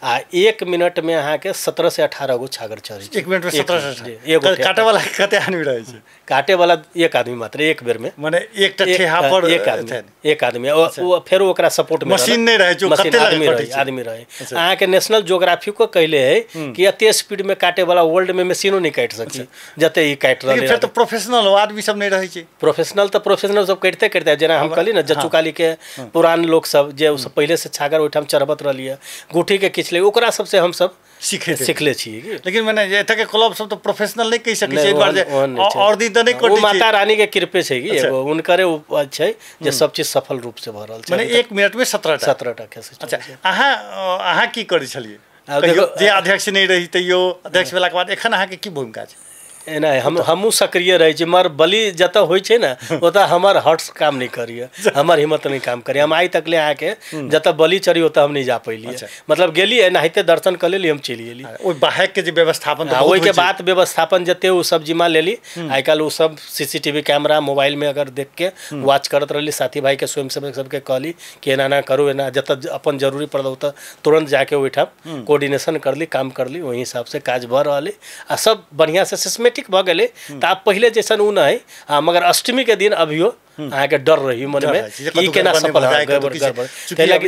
आ 1 मिनटमे अहाँके 17 से 18 गो छागर चढ़ै छै। 1 मिनटमे 17 से 18? काटे वाला कते आदमी रहै छै? काटे वाला एक आदमी मात्र, एक बेर में, माने एकटा ठेहा पर एक आदमी, ओ फेर ओकरा सपोर्ट में मशीन नहीं रहै छै, मशीन आदमी रहै, आदमी रहै। अहाँके नेशनल ज्योग्राफिको कहले है कि एते स्पीड में काटे वाला वर्ल्ड में मशीनो नहीं काटि सकी जते ई काटि रहल है। फेर तऽ प्रोफेशनल आदमी सब नहीं रहै छै? प्रोफेशनल तऽ प्रोफेशनल सब करिते करिते, जेना हम कहली ने जच्चू काली के पुरान लोक सब जे ओ सब पहिले से छागर ओहिठाम चढ़बत रहलियै, गुठी के किछ ले, ओकरा सबसे हमसब सीखले छी। लेकिन मने एतऽ के क्लब सब तऽ प्रोफेशनल नहि कहि सकै छै, एहि दुआरे जे और दिन तऽ नहि कटै छै। माता रानी के कृपे छै कि एगो हुनकरे छै जे सब चीज सफल रूप से भऽ रहल छै। मने 1 मिनट में 17टा केस। अच्छा, अहाँ की करै छलियै जे अध्यक्ष नहि रही तैयो अध्यक्ष भेलाके बाद एखन अहाँके की भूमिका छै? एना हमहूँ सक्रिय रहै छी, मगर बलि जतऽ होइ छै ने ओतऽ हमर हर्ट्स काम नहि करैए, हमर हिम्मत नहि काम करैए। हम आइ तक ले अहाँके जतऽ बलि चढ़ी ओतऽ हम नहि जा पैलियै, मतलब गेली एनाहिते दर्शन कऽ लेली, हम चलि गेली। ओहि बाहरके जे व्यवस्थापन, ओहिके बाद व्यवस्थापन जते ओ सब जिम्मा लेली। आइ काल्हि ओ सब सीसीटीवी कैमरा मोबाइलमे अगर देखके वॉच करैत रहली, साथी भाइके स्वयंसेवक सबके कहली कि एना एना करू, एना जतऽ अपन जरूरी पड़ल ओतऽ तुरन्त जाके ओहिठाम कोर्डिनेशन करली, काम करली, ओहि हिसाबसँ काज भऽ रहल अइ आ सब बढ़िआँसँ सिस्टमेटिक भऽ गेलै। तऽ आब पहिले जैसन ओ नहि, मगर अष्टमी के दिन अभियो अहाँके डर रही मनमे ई केना सफल गड़बड़,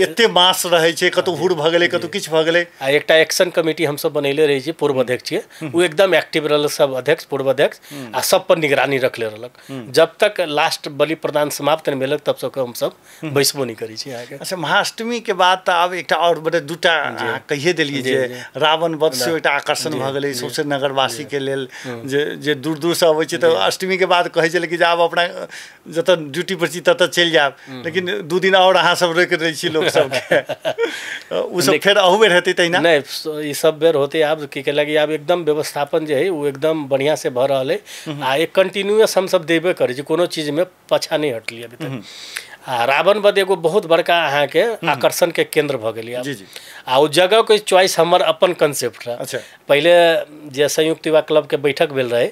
एते मास रहै छै, कतौ हुर भऽ गेलै, कतौ किछु भऽ गेलै। आ एकटा एक्शन कमिटी हमसब बनैले रहै छी, पूर्व अध्यक्ष छियै, ओ एकदम एक्टिव रहल, सब अध्यक्ष पूर्व अध्यक्ष, आ सब पर निगरानी रखले रहलक। जब तक लास्ट बलि प्रदान समाप्त नहि भेलक तब सबके हमसब बैसबो नहि करै छी अहाँके। अच्छा, महाअष्टमी के बाद तऽ आब एकटा आओर बड़े दूटा अहाँ कहिए देलियै जे रावण वध सेहो एकटा आकर्षण भऽ गेलै सौंसे नगरवासी के लेल, जे जे दूर दूरसँ अबै छै तऽ अष्टमी के बाद कहै छलै कि जे आब अपना जतऽ ड्यूटी पर छी ततऽ चलि जायब, लेकिन 2 दिन आओर अहाँ सब रोकि दै छी लोक सबके। ओ सब फेर अहू बेर हेतै तहिना? नहि, ई सब बेर होतै। आब की कहलक आब एकदम व्यवस्थापन जे है ओ एकदम बढ़िआँ से भऽ रहल है आ एक कंटिन्यूअस हमसब देबे करै छी, कोनो चीजमे पाछा नहि हटलियै अभी तक। आ रावण वध एगो बहुत बड़का अहाँके आकर्षण के केंद्र भऽ गेलै। आ ओ जगह के चॉइस हमर अपन कंसेप्ट रहे। अच्छा, पहिले जे संयुक्त युवा क्लब के बैठक भेल रहे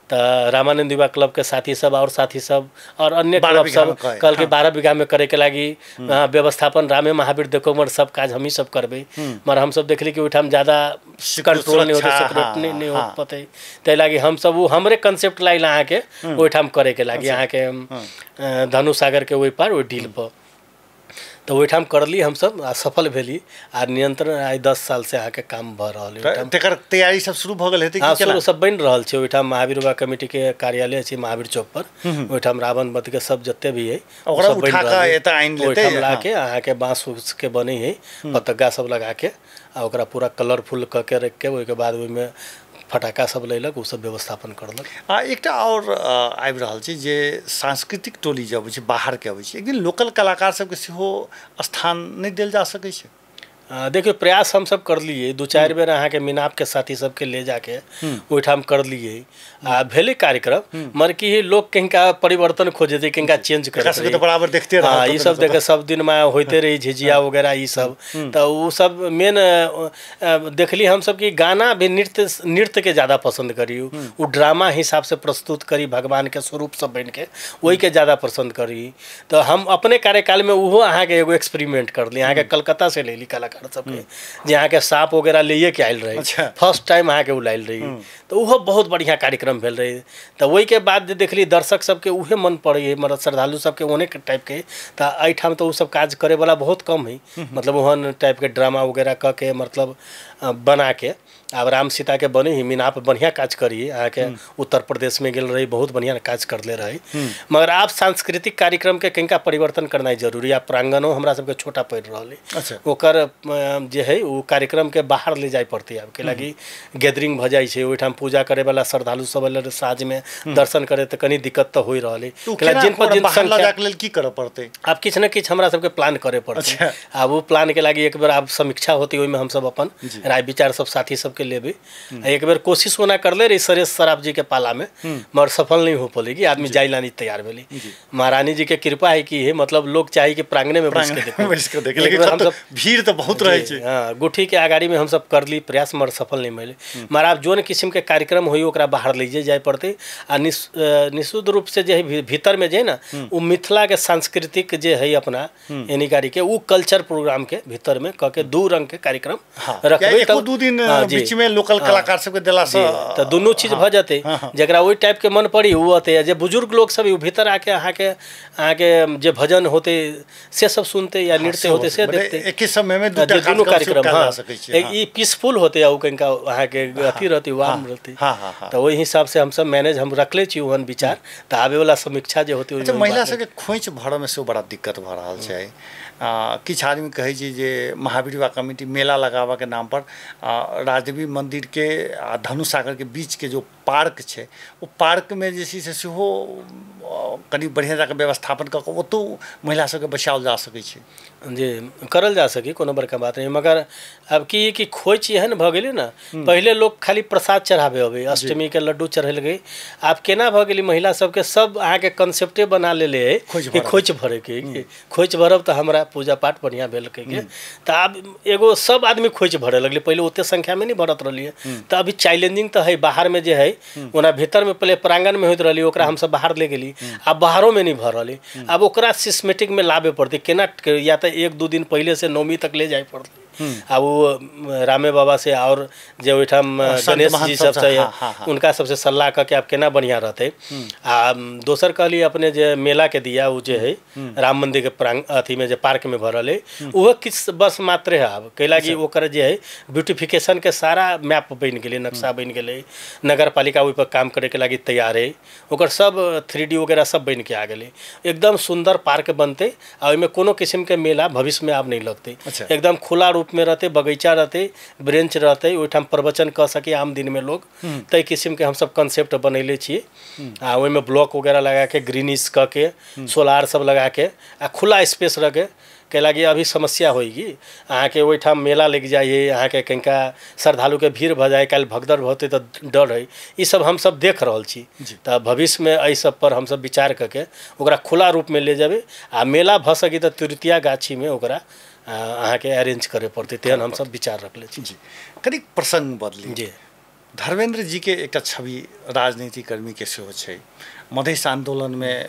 तऽ रामानंद युवा क्लब के साथी सब और साथी सब और अन्य क्लब सब कहलकै 12 बीघा में करे के लागी व्यवस्थापन रामे महावीर देखो मगर सब काज हमही सब करबै। मगर हमसब देखली कि ओहिठाम ज्यादा कंट्रोल नहि होतै, सिक्योरिटी नहि हो पतै, ताहि लागी हमसब ओ हमरे कंसेप्ट लाइल अहाँके ओहिठाम करे के लागी अहाँके धनु सागर के ओहि पार ओहि डील पर, तऽ ओहिठाम करली हमसब आ सफल भेली आ नियंत्रण आइ 10 साल से अहाँके काम भऽ रहल है। तकर तैयारी सब शुरू भऽ गेल हेतै? हाँ, शुरू सब बनि रहल छै। ओहिठाम महावीर युवा कमिटी के कार्यालय छै महावीर चौक पर, ओहिठाम रावण वध के सब जते भी है ओकरा उठा कऽ एतऽ आनि लेतै। ओहिठाम लाके अहाँके बाँस उस के बनै है, पतग्गा सब लगा के आ ओकरा पूरा कलरफुल कऽ के राखि के ओहिके बाद ओहिमे फटाका सब लेलक, ओ सब व्यवस्थापन करलक। आ एकटा आओर आबि रहल छै जे सांस्कृतिक टोली जे अबै छै बाहरके अबै छै, एक दिन लोकल कलाकार सबके सेहो स्थान नहि देल जा सकै छै? देखियौ, प्रयास हमसब करलियै, 2-4 बेर अहाँके मिनापके साथी सबके ले जाके ओहिठाम करलियै आ भेलै कार्यक्रम। मगर की लोक किनका परिवर्तन खोजै छै, किनका चेंज करै छै, बराबर देखते रहल। हाँ, ई सब देखे सब दिनमे होइते रही झिझिया वगैरह ई सब, तऽ ओ सब मेन देखली हमसब कि गाना भी नृत्यके ज़्यादा पसन्द करी, ओ ड्रामा हिसाबसँ प्रस्तुत करी, भगवानके स्वरूप सब बनिके ओहिके ज़्यादा पसन्द करी। तऽ हम अपने कार्यकालमे ओहो अहाँके एगो एक्सपेरिमेंट करली, अहाँके कलकत्तासँ लेली कलाकार सबके जे अहाँके साँप वगैरह लैए के आयल रहे, फर्स्ट टाइम अहाँके ओ लायल रही, तऽ ओहो बहुत बढ़िआँ कार्यक्रम भेल रहे। तऽ ओहिके बाद जे देखली दर्शक सबके उहे मन पड़ै है, मतलब श्रद्धालु सबके ओहने टाइपके, तऽ एहिठाम तऽ ओसब काज करैवला बहुत कम है, मतलब ओहन टाइपके ड्रामा वगैरह कऽ के मतलब बनाके। आब राम सीताके बनी ही मिनाप बढ़िआँ काज करी, अहाँके उत्तर प्रदेशमे गेल रही, बहुत बढ़िआँ काज करले रही। मगर आब सांस्कृतिक कार्यक्रमके कनिका परिवर्तन करनाइ जरूरी। आब प्राङ्गणो हमरा सबके छोटा पड़ि रहल है, ओकर जे है ओ कार्यक्रमके बाहर ले जाय पड़तै आब, कैलाकि गैदरिंग भऽ जाइ छै ओहिठाम, पूजा करैवला श्रद्धालु सब एल साँझमे दर्शन करे तऽ कनि दिक्कत तऽ होइ रहल है। जिन पर जनसंख्या लेल की करऽ पड़तै? आब किछु ने किछु हमरा सबके प्लान करे पड़तै। आब ओ प्लानके लागि एक बेर आब समीक्षा होतै, ओहिमे हमसब अपन राय विचार सब साथी सबके लेबै। एक बेर कोशिश ओना करले रही सुरेश सराफ जी के पाला में, मगर सफल नहीं हो पौले कि आदमी जाय ला नहीं तैयार भेली। महारानी जी के कृपा है कि है मतलब लोग चाहे कि प्रांगणे में बैस के देखे, लेकिन हमसब भीड़ तो बहुत रहे छै। हाँ, गुठी के अगाड़ी में हमसब करली प्रयास, मगर सफल नहीं भेलै। मगर आब जोन किस्म के कार्यक्रम होई ओकरा बाहर ले जाय पड़तै आ निःशुद्ध रूप से जे है भीतर में जे है ना ओ मिथिला के सांस्कृतिक जे है अपना यानी के उ कल्चर प्रोग्राम के भीतर में कह के 2 रंग के कार्यक्रम रखबै, तब 2 दिन बीच में लोकल कलाकार सबके देला से तऽ दुनू चीज भऽ जेतै। जकरा ओहि टाइप के मन पड़ी ओ अतै, जे बुजुर्ग लोक सब भीतर आके अहाँके अहाँके जे भजन होतै से सब सुनते या नृत्य होतै से देखते, एके समय में दुनू कार्यक्रम। हाँ, ई पीसफुल होतै आ ओ कनिका अहाँके अथी रहतै, वार्म रहतै। तऽ ओहि हिसाब से हमसब मैनेज हम रखले छी ओहन विचार, तऽ आबे वाला समीक्षा जे होतै। अच्छा, महिला सबके खोइछ भरऽ में सेहो बड़ा दिक्कत भऽ रहल छै। किछु आदमी कहै छै जे महावीर युवा कमेटी मेला लगाबऽके नाम पर राजदेवी मंदिर के आ धनुष सागर के बीच के जो पार्क छै, ओ पार्कमे जे छै से सेहो कनि बढ़िआँ जकाँ व्यवस्थापन कऽ कऽ ओतौ महिला सबके बचाओल जा सकै छै। जे करल जा सकी, कोनो बड़का बात नहीं। मगर अब की कि खोइच एहन भऽ गेलै ने, पहिले लोग खाली प्रसाद चढ़ाबे अबै, अष्टमी के लड्डू चढ़ेल गई। आब केना भऽ गेलै, महिला सबके सब अहाँके कंसेप्टे बना लेले है कि खोइच भरैके, खोइच भरब तऽ हमरा पूजा पाठ बढ़िआँ भेल कहिके। तऽ आब एगो सब आदमी खोइच भरे लगलै, पहिले ओते संख्यामे नहीं भरत रहलियै। तऽ अभी चैलेंजिंग तऽ है बाहरमे जे है, ओना भीतरमे पहिले प्रांगणमे होइत रहली, ओकरा हमसब बाहर ले गेली, आब बाहरोमे नहीं भर रहली। आब ओकरा सिस्टमेटिकमे लाबे पड़तै केना, या तऽ 1-2 दिन पहले से नवमी तक ले जाए पड़तै। आब वो रामे बाबा से और जे ओहिठाम गणेश जी सब से, उनका सबसे सलाह कऽ के आब केना बढ़िआँ रहतै। आ दोसर कहली अपने जे मेला के दिया, ओ जे है राम मंदिर के प्रांग अथीमे जे पार्क में भरल है, ओहो किछु बस मात्रे है। आब कैलाकि ओकर जे है ब्यूटिफिकेशन के सारा मैप बनि गेलै, नक्शा बनि गेलै, नगर पालिका ओहिपर काम करैके लागि तैयार है, ओकर सब 3D वगैरह सब बनि के आ गेलै। एकदम सुन्दर पार्क बनतै आ ओहिमे कोनो किस्मके मेला भविष्यमे आब नहि लगतै। एकदम खुला रूप में रहते, बगीचा रहते, ब्रेंच रहते, ओहिठाम प्रवचन कऽ सकी आम दिन में लोग। ताहि किस्मके हमसब कंसेप्ट बनैले छी। आ ओहिमे ब्लॉक वगैरह लगाके, ग्रीनिश कऽ के, सोलार सब लगाके आ खुला स्पेस रखे। कैलाकि अभी समस्या होइगी अहाँके ओहिठाम मेला लागि जाइ है, अहाँके कनिका श्रद्धालुके भीड़ भऽ जाइ, काल्हि भगदड़ होतै तऽ डर है। ई सब हमसब देख रहल छी। तऽ भविष्यमे एहि सब पर हमसब विचार कऽ के ओकरा खुला रूपमे ले जेबै आ मेला भऽ सकी तऽ तृतीया गाछीमे ओकरा अहाँके अरेंज करे पड़तै, तेहन हमसब विचार रखले छी। जी, कनिक प्रसंग बदली। जी, धर्मेंद्र जी के एकटा छवि राजनीतिक कर्मी के सेहो छै, मधेश आंदोलन में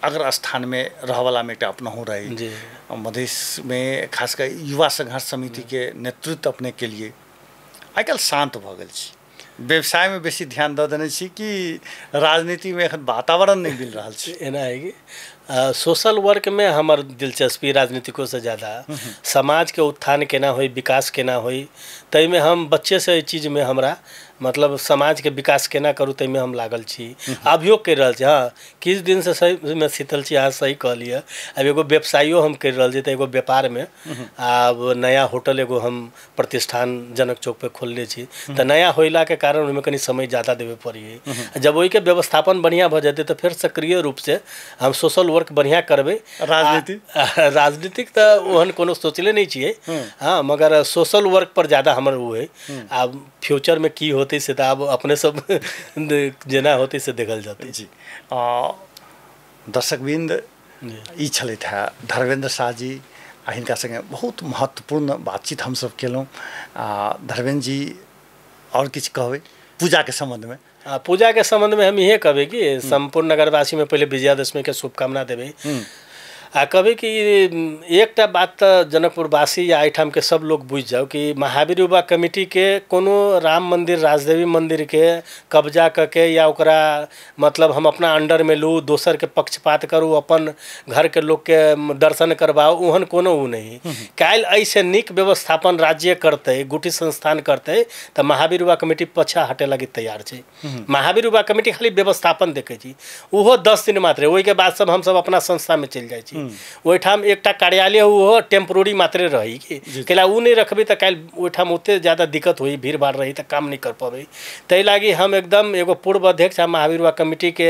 अग्र स्थान में रहवला में एकटा अपनहु रही। जी, मधेश में खास कर युवा संघर्ष समिति के नेतृत्व अपने के लिए। आइ काल्हि शांत भऽ गेल छी, व्यवसाय में बेसी ध्यान दऽ देने छी कि राजनीति में एखन वातावरण नहीं मिल रहल छै? एना है कि सोशल वर्क में हमर दिलचस्पी राजनीतिको से ज़्यादा, समाज के उत्थान केना होई, विकास केना होई, ताहिमे हम बच्चे से एहि चीजमे हमरा मतलब समाज के विकास केना करू ताहिमे हम लागल छी, अभियो करि रहल छी। हाँ, किछु दिनसँ सहीमे शीतल छी, अहाँ सही कहलियै। आब एगो व्यवसायो हम करि रहल छी, तऽ एगो व्यापारमे आब नया होटल एगो हम प्रतिष्ठान जनक चौक पे खोलने छी, तऽ नया होइलाके कारण ओहिमे कनि समय ज़्यादा देबे पड़ै। जब ओहिके व्यवस्थापन बढ़िआँ भऽ जेतै तऽ फेर सक्रिय रूपसँ हम सोशल वर्क बढ़िआँ करबै। राजनीति राजनीतिक तऽ ओहन कोनो सोचले नहि छियै, हाँ, मगर सोशल वर्क पर ज़्यादा हमर ओ है। आब फ्यूचरमे की होतै से तऽ आब अपने सब जेना होतै से देखल जेतै। जी, दर्शकवृंद, ई छलथि है धर्मेंद्र शाह जी आ हिनका संगे बहुत महत्वपूर्ण बातचीत हमसब केलहुँ। आ धर्मेंद्र जी, और किछु कहबै पूजा के संबंध में? पूजा के संबंध में हम इहे कहबै कि सम्पूर्ण नगरवासी में पहले विजयादशमी के शुभकामना देबै आ कहबै कि एकटा बात तऽ जनकपुरवासी या एहिठामके सब लोग बुझि जाउ कि महावीर युवा कमिटीके कोनो राम मंदिर राजदेवी मंदिरके कब्जा कऽ के या ओकरा मतलब हम अपना अंडरमे लू, दोसरके पक्षपात करू, अपन घरके लोकके दर्शन करबाउ, ओहन कोनो ओ नहि। काल्हि एहिसँ नीक व्यवस्थापन राज्य करतै, गुटी संस्थान करतै तऽ महावीर युवा कमिटी पाछा हटे लागि तैयार छै। महावीर युवा कमिटी खाली व्यवस्थापन देखै छी, ओहो 10 दिन मात्रे, ओहिके बाद सब हमसब अपना संस्थामे चलि जाइ छी। ओहिठाम एकटा कार्यालय ओहो टेम्पोररी मात्रे रही कि कैला ओ नहीं रखबै तऽ काल्हि ओहिठाम ओते ज़्यादा दिक्कत होई, भीड़ भाड़ रही तऽ काम नहीं कर पबै। ताहि लागि हम एकदम एगो पूर्व अध्यक्ष आ महावीर युवा कमिटीके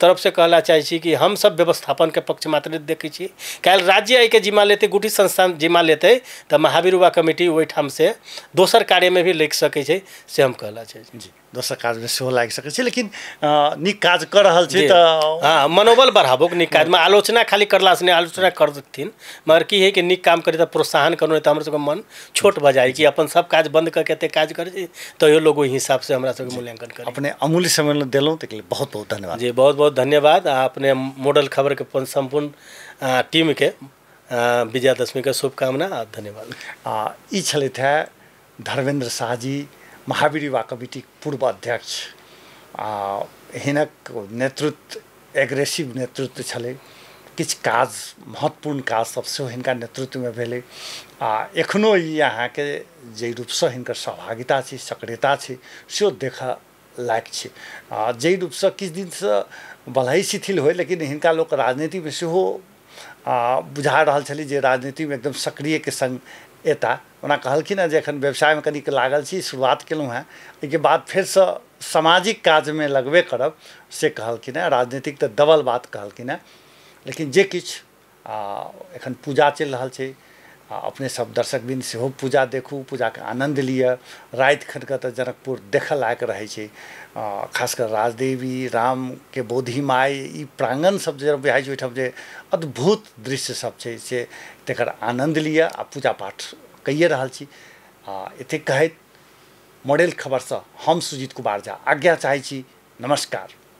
तरफ से कहला चाहै छी कि हम सब व्यवस्थापनके पक्ष मात्र देखै छी। काल्हि राज्य एहिके जिम्मा लेतै, गुटी संस्थान जिम्मा लेतै तऽ महावीर युवा कमिटी ओहिठाम से दोसर कार्यमे भी लागि सकै छै, से हम कहला चाहै छी। जी, दोसर काजमे सेहो लागि सकै छै, लेकिन नीक काज कऽ रहल छी तऽ हाँ, मनोबल बढ़ाबो नीक काजमे। आलोचना खाली करलासँ नहि, आलोचना करथिन मगर की है कि नीक काम करी तऽ प्रोत्साहन करू, नहि तऽ हमर सबके मन छोट भऽ जाइ कि अपन सब काज बंद करके एते काज करै छी, तैयो लोग ओहि हिसाबसँ हमरा सबके मूल्यांकन करै। अपने अमूल्य समय देलहुँ ताहिके लेल बहुत बहुत धन्यवाद। जी, बहुत बहुत धन्यवाद। आ अपने मॉडल खबरके सम्पूर्ण टीमके विजयादशमीके शुभकामना आ धन्यवाद। आ ई छलथि है धर्मेंद्र शाह जी, महावीर युवा कमिटीक पूर्व अध्यक्ष। आ हिनक नेतृत्व एग्रेसिव नेतृत्व छलै, किछु काज महत्वपूर्ण काज सब सेहो हिनका नेतृत्वमे भेलै। आ एखनो ई अहाँके जाहि रूपसँ हिनकर सहभागिता छै, सक्रियता छै, सेहो देखऽ लायक छै। आ जाहि रूपसँ किछु दिनसँ भले ही शिथिल होइ, लेकिन हिनका लोक राजनीतिमे सेहो बुझा रहल छली जे राजनीतिमे एकदम सक्रियके सङ्ग एता। ओना कहलखिन हेँ जे एखन व्यवसायमे कनिक लागल छी, शुरुआत केलहुँ हेँ, एहिके बाद फेरसँ सामाजिक काजमे लगबे करब से कहलखिन हेँ। राजनीतिक तऽ दबल बात कहलखिन हेँ, लेकिन जे किछु एखन पूजा चलि रहल छै, अपने सब दर्शकवृन्द सेहो पूजा देखू, पूजाके आनन्द लिअ। राति खनके तऽ जनकपुर देखऽ लायक रहै छै, खासकर राजदेवी रामके बोधि माइ ई प्राङ्गण सब जे बुझाइ छै ओहिठाम जे अद्भुत दृश्य सब छै से तकर आनन्द लिअ। आ पूजा पाठ कैये रहल छी। एतेक कहैत मॉडल खबरसँ हम सुजीत कुमार झा आज्ञा चाहै छी। नमस्कार।